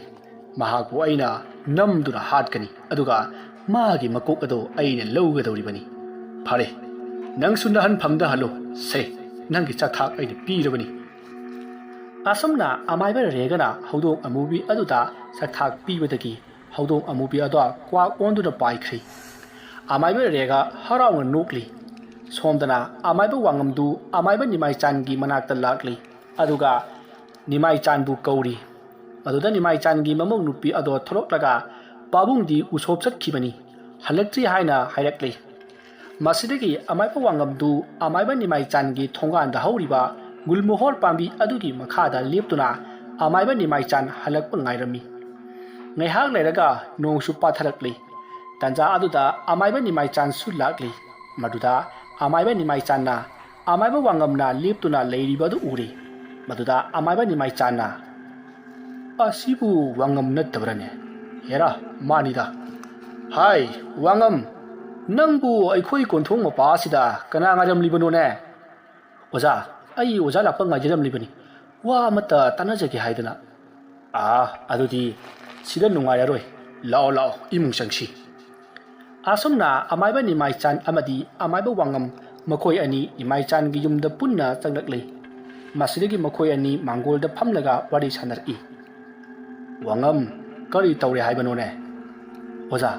ꯃꯍꯥꯛꯄꯨ ꯑꯩꯅ ꯅꯝꯗꯨꯅ ꯍꯥꯠꯀꯅꯤ, ꯑꯗꯨꯒ ꯃꯥꯒꯤ ꯃꯀꯣꯛ ꯑꯗꯨ ꯑꯩꯅ ꯂꯧꯒꯗꯧꯔꯤꯕꯅꯤ꯫ ꯐꯔꯦ, ꯅꯪꯁꯨ ꯅꯍꯟꯐꯝꯗ ꯍꯜꯂꯣ꯫ ꯁꯦ, ꯅꯪꯒꯤ ꯆꯥꯛꯊꯥꯛ ꯑꯩꯅ ꯄꯤꯔꯕꯅꯤ꯫" ꯑꯁꯨꯝꯅ ꯑꯃꯥꯏꯕ ꯔꯦꯒꯅ ꯍꯧꯗꯣꯡ ꯑꯃꯨꯕꯤ ꯑꯗꯨꯗ ꯆꯥꯛꯊꯥꯛ ꯄꯤꯕꯗꯒꯤ ꯍꯧꯗꯣꯡ ꯑꯃꯨꯕꯤ ꯑꯗꯣ ꯀ꯭ꯋꯥꯛ ꯑꯣꯟꯗꯨꯅ ꯄꯥꯏꯈ꯭ꯔꯤ꯫ ꯑꯃꯥꯏꯕ ꯔꯦꯒ ꯍꯔꯥꯎꯅ ꯅꯣꯛꯂꯤ꯫ ꯁꯣꯝꯗꯅ ꯑꯃꯥꯏꯕ ꯋꯥꯉꯝꯗꯨ ꯑꯃꯥꯏꯕ ꯅꯤꯃꯥꯏꯆꯥꯟꯒꯤ ꯃꯅꯥꯛꯇ ꯂꯥꯛꯂꯤ, ꯑꯗꯨꯒ ꯅꯤꯃꯥꯏꯆꯥꯟꯕꯨ ꯀꯧꯔꯤ꯫ ꯃꯗꯨꯗ ꯅꯤꯃꯥꯏꯆꯥꯟꯒꯤ ꯃꯃꯧ ꯅꯨꯄꯤ ꯑꯗꯣ ꯊꯣꯔꯛꯂꯒ "ꯄꯥꯕꯨꯡꯗꯤ ꯎꯁꯣꯞ ꯆꯠꯈꯤꯕꯅꯤ, ꯍꯜꯂꯛꯇ꯭ꯔꯤ" ꯍꯥꯏꯅ ꯍꯥꯏꯔꯛꯂꯤ꯫ ꯃꯁꯤꯗꯒꯤ ꯑꯃꯥꯏꯕ ꯋꯥꯉꯝꯗꯨ ꯑꯃꯥꯏꯕ ꯅꯤꯃꯥꯏꯆꯥꯟꯒꯤ ꯊꯣꯡꯒꯥꯟꯗ ꯍꯧꯔꯤꯕ ꯒꯨꯜꯃꯣꯍꯣꯔ ꯄꯥꯝꯕꯤ ꯑꯗꯨꯒꯤ ꯃꯈꯥꯗ ꯂꯦꯞꯇꯨꯅ ꯑꯃꯥꯏꯕ ꯅꯤꯃꯥꯏꯆꯥꯟ ꯍꯜꯂꯛꯄ ꯉꯥꯏꯔꯝꯃꯤ꯫ ꯉꯥꯏꯍꯥꯛ ꯂꯩꯔꯒ ꯅꯣꯡꯁꯨ ꯄꯥꯊꯔꯛꯂꯤ꯫ ꯇꯟꯖꯥ ꯑꯗꯨꯗ ꯑꯃꯥꯏꯕ ꯅꯤꯃꯥꯏꯆꯥꯟꯁꯨ ꯂꯥꯛꯂꯤ꯫ ꯃꯗꯨꯗ ꯑꯃꯥꯏꯕ ꯅꯤꯃꯥꯏꯆꯥꯟꯅ ꯑꯃꯥꯏꯕ ꯋꯥꯉꯝꯅ ꯂꯦꯞꯇꯨꯅ ꯂꯩꯔꯤꯕ ꯑꯗꯨ ꯎꯔꯦ꯫ ꯃꯗꯨꯗ ꯑꯃꯥꯏꯕ ꯅꯤꯃꯥꯏꯆꯥꯟꯅ, "ꯑꯁꯤꯕꯨ ꯋꯥꯉꯝ ꯅꯠꯇꯕ꯭ꯔꯅꯦ? ꯍꯦꯔꯥ, ꯃꯥꯅꯤꯗ꯫ ꯍꯥꯏ, ꯋꯥꯉꯝ, ꯅꯪꯕꯨ ꯑꯩꯈꯣꯏ ꯀꯣꯟꯊꯣꯡ ꯃꯄꯥ ꯑꯁꯤꯗ ꯀꯅꯥ ꯉꯥꯏꯔꯝꯂꯤꯕꯅꯣꯅꯦ?" "ꯑꯣꯖꯥ, ꯑꯩ ꯑꯣꯖꯥ ꯂꯥꯛꯄ ꯉꯥꯏꯖꯔꯝꯂꯤꯕꯅꯤ꯫ ꯋꯥ ꯑꯃꯠꯇ ꯇꯥꯟꯅꯖꯒꯦ ꯍꯥꯏꯗꯅ꯫" "ꯑꯥ, ꯑꯗꯨꯗꯤ ꯁꯤꯗ ꯅꯨꯡꯉꯥꯏꯔꯔꯣꯏ꯫ ꯂꯥꯛꯑꯣ, ꯂꯥꯛꯑꯣ, ꯏꯃꯨꯡ ꯆꯪꯁꯤ꯫" ꯑꯁꯨꯝꯅ ꯑꯃꯥꯏꯕ ꯅꯤꯃꯥꯏꯆꯥꯟ ꯑꯃꯗꯤ ꯑꯃꯥꯏꯕ ꯋꯥꯉꯝ ꯃꯈꯣꯏ ꯑꯅꯤ ꯏꯃꯥꯏꯆꯥꯟꯒꯤ ꯌꯨꯝꯗ ꯄꯨꯟꯅ ꯆꯪꯂꯛꯂꯤ꯫ ꯃꯁꯤꯗꯒꯤ ꯃꯈꯣꯏ ꯑꯅꯤ ꯃꯥꯡꯒꯣꯜꯗ ꯐꯝꯂꯒ ꯋꯥꯔꯤ ꯁꯥꯟꯅꯔꯛꯏ꯫ "ꯋꯥꯉꯝ, ꯀꯔꯤ ꯇꯧꯔꯦ ꯍꯥꯏꯕꯅꯣꯅꯦ?" "ꯑꯣꯖꯥ,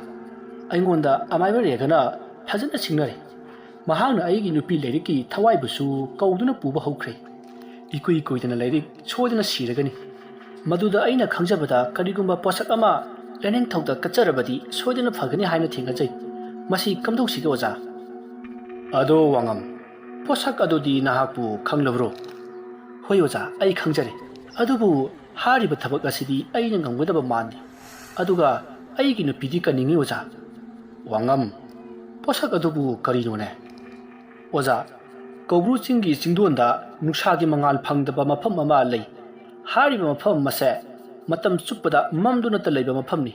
ꯑꯩꯉꯣꯟꯗ ꯑꯃꯥꯏꯕ ꯔꯦꯒꯅ ꯐꯖꯅ ꯁꯤꯡꯅꯔꯦ꯫ ꯃꯍꯥꯛꯅ ꯑꯩꯒꯤ ꯅꯨꯄꯤ ꯂꯥꯏꯔꯤꯛꯀꯤ ꯊꯋꯥꯏꯕꯨꯁꯨ ꯀꯧꯗꯨꯅ ꯄꯨꯕ ꯍꯧꯈ꯭ꯔꯦ꯫ ꯏꯀꯨꯏ ꯀꯨꯏꯗꯅ ꯂꯥꯏꯔꯤꯛ ꯁꯣꯏꯗꯅ ꯁꯤꯔꯒꯅꯤ꯫ ꯃꯗꯨꯗ ꯑꯩꯅ ꯈꯪꯖꯕꯗ ꯀꯔꯤꯒꯨꯝꯕ ꯄꯣꯠꯁꯛ ꯑꯃ ꯂꯥꯏꯅꯤꯡꯊꯧꯗ ꯀꯠꯆꯔꯕꯗꯤ ꯁꯣꯏꯗꯅ ꯐꯒꯅꯤ ꯍꯥꯏꯅ ꯊꯦꯡꯅꯖꯩ꯫ ꯃꯁꯤ ꯀꯝꯗꯧꯁꯤꯒꯦ ꯑꯣꯖꯥ?" "ꯑꯗꯣ ꯋꯥꯉꯝ, ꯄꯣꯠꯁꯛ ꯑꯗꯨꯗꯤ ꯅꯍꯥꯛꯄꯨ ꯈꯪꯂꯕ꯭ꯔꯣ?" "ꯍꯣꯏ ꯑꯣꯖꯥ, ꯑꯩ ꯈꯪꯖꯔꯦ꯫ ꯑꯗꯨꯕꯨ ꯍꯥꯏꯔꯤꯕ ꯊꯕꯛ ꯑꯁꯤꯗꯤ ꯑꯩꯅ ꯉꯝꯒꯗꯕ ꯃꯥꯟꯗꯦ꯫ ꯑꯗꯨꯒ ꯑꯩꯒꯤ ꯅꯨꯄꯤꯗꯤ ꯀꯟꯅꯤꯡꯉꯤ ꯑꯣꯖꯥ꯫" "ꯋꯥꯉꯝ, ꯄꯣꯠꯁꯛ ꯑꯗꯨꯕꯨ ꯀꯔꯤꯅꯣꯅꯦ?" "ꯑꯣꯖꯥ, ꯀꯧꯕ꯭ꯔꯨ ꯆꯤꯡꯒꯤ ꯆꯤꯡꯗꯣꯟꯗ ꯅꯨꯡꯁꯥꯒꯤ ꯃꯉꯥꯜ ꯐꯪꯗꯕ ꯃꯐꯝ ꯑꯃ ꯂꯩ꯫ ꯍꯥꯏꯔꯤꯕ ꯃꯐꯝ ꯑꯁꯦ ꯃꯇꯝ ꯆꯨꯞꯄꯗ ꯃꯝꯗꯨꯅꯇ ꯂꯩꯕ ꯃꯐꯝꯅꯤ꯫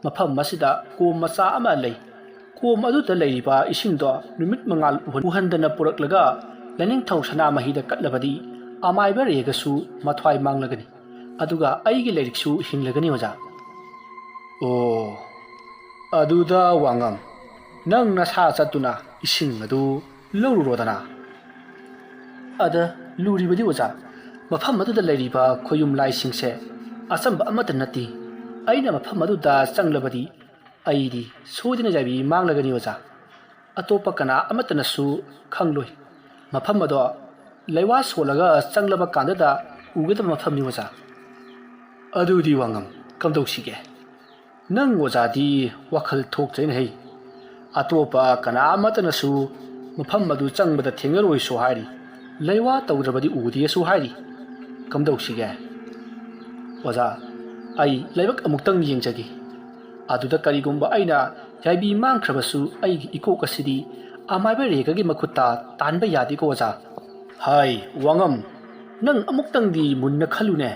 ꯃꯐꯝ ꯑꯁꯤꯗ ꯀꯣꯝ ꯃꯆꯥ ꯑꯃ ꯂꯩ꯫ ꯀꯣꯝ ꯑꯗꯨꯗ ꯂꯩꯔꯤꯕ ꯏꯁꯤꯡꯗꯣ ꯅꯨꯃꯤꯠ ꯃꯉꯥꯜ ꯎꯍꯟ-, ꯎꯍꯟꯗꯅ ꯄꯨꯔꯛꯂꯒ ꯂꯥꯏꯅꯤꯡꯊꯧ ꯁꯅꯥꯃꯍꯤꯗ ꯀꯠꯂꯕꯗꯤ ꯑꯃꯥꯏꯕ ꯔꯦꯒꯁꯨ ꯃꯊ꯭ꯋꯥꯏ ꯃꯥꯡꯂꯒꯅꯤ꯫ ꯑꯗꯨꯒ ꯑꯩꯒꯤ ꯂꯥꯏꯔꯤꯛꯁꯨ ꯍꯤꯡꯂꯒꯅꯤ ꯑꯣꯖꯥ꯫" "ꯑꯣ, ꯑꯗꯨꯗ ꯋꯥꯉꯝ, ꯅꯪ ꯅꯁꯥ ꯆꯠꯇꯨꯅ ꯏꯁꯤꯡ ꯑꯗꯨ ꯂꯧꯔꯨꯔꯣꯗꯅ꯫" "ꯑꯗ ꯂꯨꯔꯤꯕꯗꯤ ꯑꯣꯖꯥ, ꯃꯐꯝ ꯑꯗꯨꯗ ꯂꯩꯔꯤꯕ ꯈꯣꯌꯨꯝ ꯂꯥꯏꯁꯤꯡꯁꯦ ꯑꯆꯝꯕ ꯑꯃꯠꯇ ꯅꯠꯇꯦ꯫ ꯑꯩꯅ ꯃꯐꯝ ꯑꯗꯨꯗ ꯆꯪꯂꯕꯗꯤ ꯑꯩꯗꯤ ꯁꯣꯏꯗꯅ ꯌꯥꯏꯕꯤ ꯃꯥꯡꯂꯒꯅꯤ ꯑꯣꯖꯥ꯫ ꯑꯇꯣꯞꯄ ꯀꯅꯥ ꯑꯃꯠꯇꯅꯁꯨ ꯈꯪꯂꯣꯏ꯫ ꯃꯐꯝ ꯑꯗꯣ ꯂꯩꯋꯥ ꯁꯣꯜꯂꯒ ꯆꯪꯂꯕ ꯀꯥꯟꯗꯗ ꯎꯒꯗꯕ ꯃꯐꯝꯅꯤ ꯑꯣꯖꯥ꯫" "ꯑꯗꯨꯗꯤ ꯋꯥꯉꯝ, ꯀꯝꯗꯧꯁꯤꯒꯦ? ꯅꯪ ꯑꯣꯖꯥꯗꯤ ꯋꯥꯈꯜ ꯊꯣꯛꯇ꯭ꯔꯦꯅꯦꯍꯦ꯫ ꯑꯇꯣꯞꯄ ꯀꯅꯥ ꯑꯃꯠꯇꯅꯁꯨ ꯃꯐꯝ ꯑꯗꯨ ꯆꯪꯕꯗ ꯊꯦꯡꯅꯔꯣꯏꯁꯨ ꯍꯥꯏꯔꯤ, ꯂꯩꯋꯥ ꯇꯧꯗ꯭ꯔꯕꯗꯤ ꯎꯗꯦꯁꯨ ꯍꯥꯏꯔꯤ꯫ ꯀꯝꯗꯧꯁꯤꯒꯦ?" "ꯑꯣꯖꯥ, ꯑꯩ ꯂꯥꯏꯕꯛ ꯑꯃꯨꯛꯇꯪ ꯌꯦꯡꯖꯒꯦ꯫ ꯑꯗꯨꯗ ꯀꯔꯤꯒꯨꯝꯕ ꯑꯩꯅ ꯌꯥꯏꯕꯤ ꯃꯥꯡꯈ꯭ꯔꯕꯁꯨ, ꯑꯩꯒꯤ ꯏꯀꯣꯛ ꯑꯁꯤꯗꯤ ꯑꯃꯥꯏꯕ ꯔꯦꯒꯒꯤ ꯃꯈꯨꯠꯇ ꯇꯥꯟꯕ ꯌꯥꯗꯦꯀꯣ ꯑꯣꯖꯥ꯫" "ꯍꯥꯏ, ꯋꯥꯉꯝ, ꯅꯪ ꯑꯃꯨꯛꯇꯪꯗꯤ ꯃꯨꯟꯅ ꯈꯜꯂꯨꯅꯦ꯫"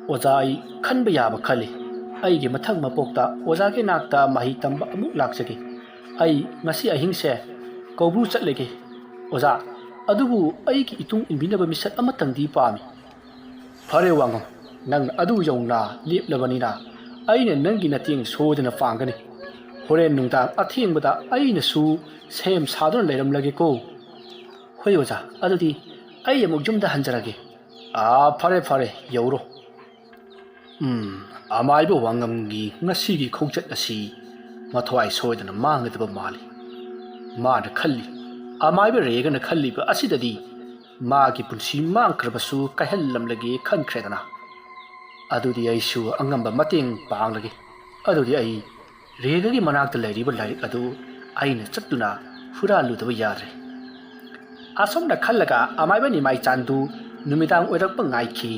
"ꯑꯣꯖꯥ, ꯑꯩ ꯈꯟꯕ ꯌꯥꯕ ꯈꯜꯂꯤ꯫ ꯑꯩꯒꯤ ꯃꯊꯪ ꯃꯄꯣꯛꯇ ꯑꯣꯖꯥꯒꯤ ꯅꯥꯛꯇ ꯃꯍꯩ ꯇꯝꯕ ꯑꯃꯨꯛ ꯂꯥꯛꯆꯒꯦ꯫ ꯑꯩ ꯉꯁꯤ ꯑꯍꯤꯡꯁꯦ ꯀꯧꯕ꯭ꯔꯨ ꯆꯠꯂꯒꯦ ꯑꯣꯖꯥ, ꯑꯗꯨꯕꯨ ꯑꯩꯒꯤ ꯏꯇꯨꯡ ꯏꯟꯕꯤꯅꯕ ꯃꯤꯁꯛ ꯑꯃꯇꯪꯗꯤ ꯄꯥꯝꯃꯤ꯫" "ꯐꯔꯦ ꯋꯥꯉꯝ, ꯅꯪ ꯑꯗꯨ ꯌꯧꯅ ꯂꯦꯞꯂꯕꯅꯤꯅ ꯑꯩꯅ ꯅꯪꯒꯤ ꯃꯇꯦꯡ ꯁꯣꯏꯗꯅ ꯄꯥꯡꯒꯅꯤ꯫ ꯍꯣꯔꯦꯟ ꯅꯨꯡꯗꯥꯡ ꯑꯊꯦꯡꯕꯗ ꯑꯩꯅꯁꯨ ꯁꯦꯝ ꯁꯥꯗꯨꯅ ꯂꯩꯔꯝꯂꯒꯦꯀꯣ꯫ ꯍꯣꯏ ꯑꯣꯖꯥ, ꯑꯗꯨꯗꯤ ꯑꯩ ꯑꯃꯨꯛ ꯌꯨꯝꯗ ꯍꯟꯖꯔꯒꯦ꯫ ꯑꯥ, ꯐꯔꯦ ꯐꯔꯦ, ꯌꯧꯔꯣ꯫ ꯎꯝ, ꯑꯃꯥꯏꯕ ꯋꯥꯉꯝꯒꯤ ꯉꯁꯤꯒꯤ ꯈꯣꯡꯆꯠ ꯑꯁꯤ ꯃꯊ꯭ꯋꯥꯏ ꯁꯣꯏꯗꯅ ꯃꯥꯡꯒꯗꯕ ꯃꯥꯜꯂꯤ꯫ ꯃꯥꯅ ꯈꯜꯂꯤ, ꯑꯃꯥꯏꯕ ꯔꯦꯒꯅ ꯈꯜꯂꯤꯕ ꯑꯁꯤꯗꯗꯤ ꯃꯥꯒꯤ ꯄꯨꯟꯁꯤ ꯃꯥꯡꯈ꯭ꯔꯕꯁꯨ ꯀꯥꯏꯍꯜꯂꯝꯂꯒꯦ ꯈꯟꯈ꯭ꯔꯦꯗꯅ꯫ ꯑꯗꯨꯗꯤ ꯑꯩꯁꯨ ꯑꯉꯝꯕ ꯃꯇꯦꯡ ꯄꯥꯡꯂꯒꯦ꯫ ꯑꯗꯨꯗꯤ ꯑꯩ ꯔꯦꯒꯒꯤ ꯃꯅꯥꯛꯇ ꯂꯩꯔꯤꯕ ꯂꯥꯏꯔꯤꯛ ꯑꯗꯨ ꯑꯩꯅ ꯆꯠꯇꯨꯅ ꯍꯨꯔꯥꯜꯂꯨꯗꯕ ꯌꯥꯗ꯭ꯔꯦ꯫ ꯑꯁꯨꯝꯅ ꯈꯜꯂꯒ ꯑꯃꯥꯏꯕ ꯅꯤꯃꯥꯏ ꯆꯥꯟꯗꯨ ꯅꯨꯃꯤꯗꯥꯡ ꯑꯣꯏꯔꯛꯄ ꯉꯥꯏꯈꯤ꯫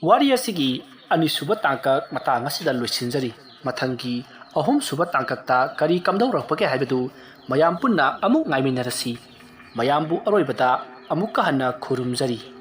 ꯋꯥꯔꯤ ꯑꯁꯤꯒꯤ ꯑꯅꯤꯁꯨꯕ ꯇꯥꯡꯀꯛ ꯃꯇꯥꯡ ꯑꯁꯤꯗ ꯂꯣꯏꯁꯤꯟꯖꯔꯤ꯫ ꯃꯊꯪꯒꯤ ꯑꯍꯨꯝꯁꯨꯕ ꯇꯥꯡꯀꯛꯇ ꯀꯔꯤ ꯀꯝꯗꯧꯔꯛꯄꯒꯦ ꯍꯥꯏꯕꯗꯨ ꯃꯌꯥꯝ ꯄꯨꯟꯅ ꯑꯃꯨꯛ ꯉꯥꯏꯃꯤꯟꯅꯔꯁꯤ꯫ ꯃꯌꯥꯝꯕꯨ ꯑꯔꯣꯏꯕꯗ ꯑꯃꯨꯛꯀ ꯍꯟꯅ ꯈꯨꯔꯨꯝꯖꯔꯤ꯫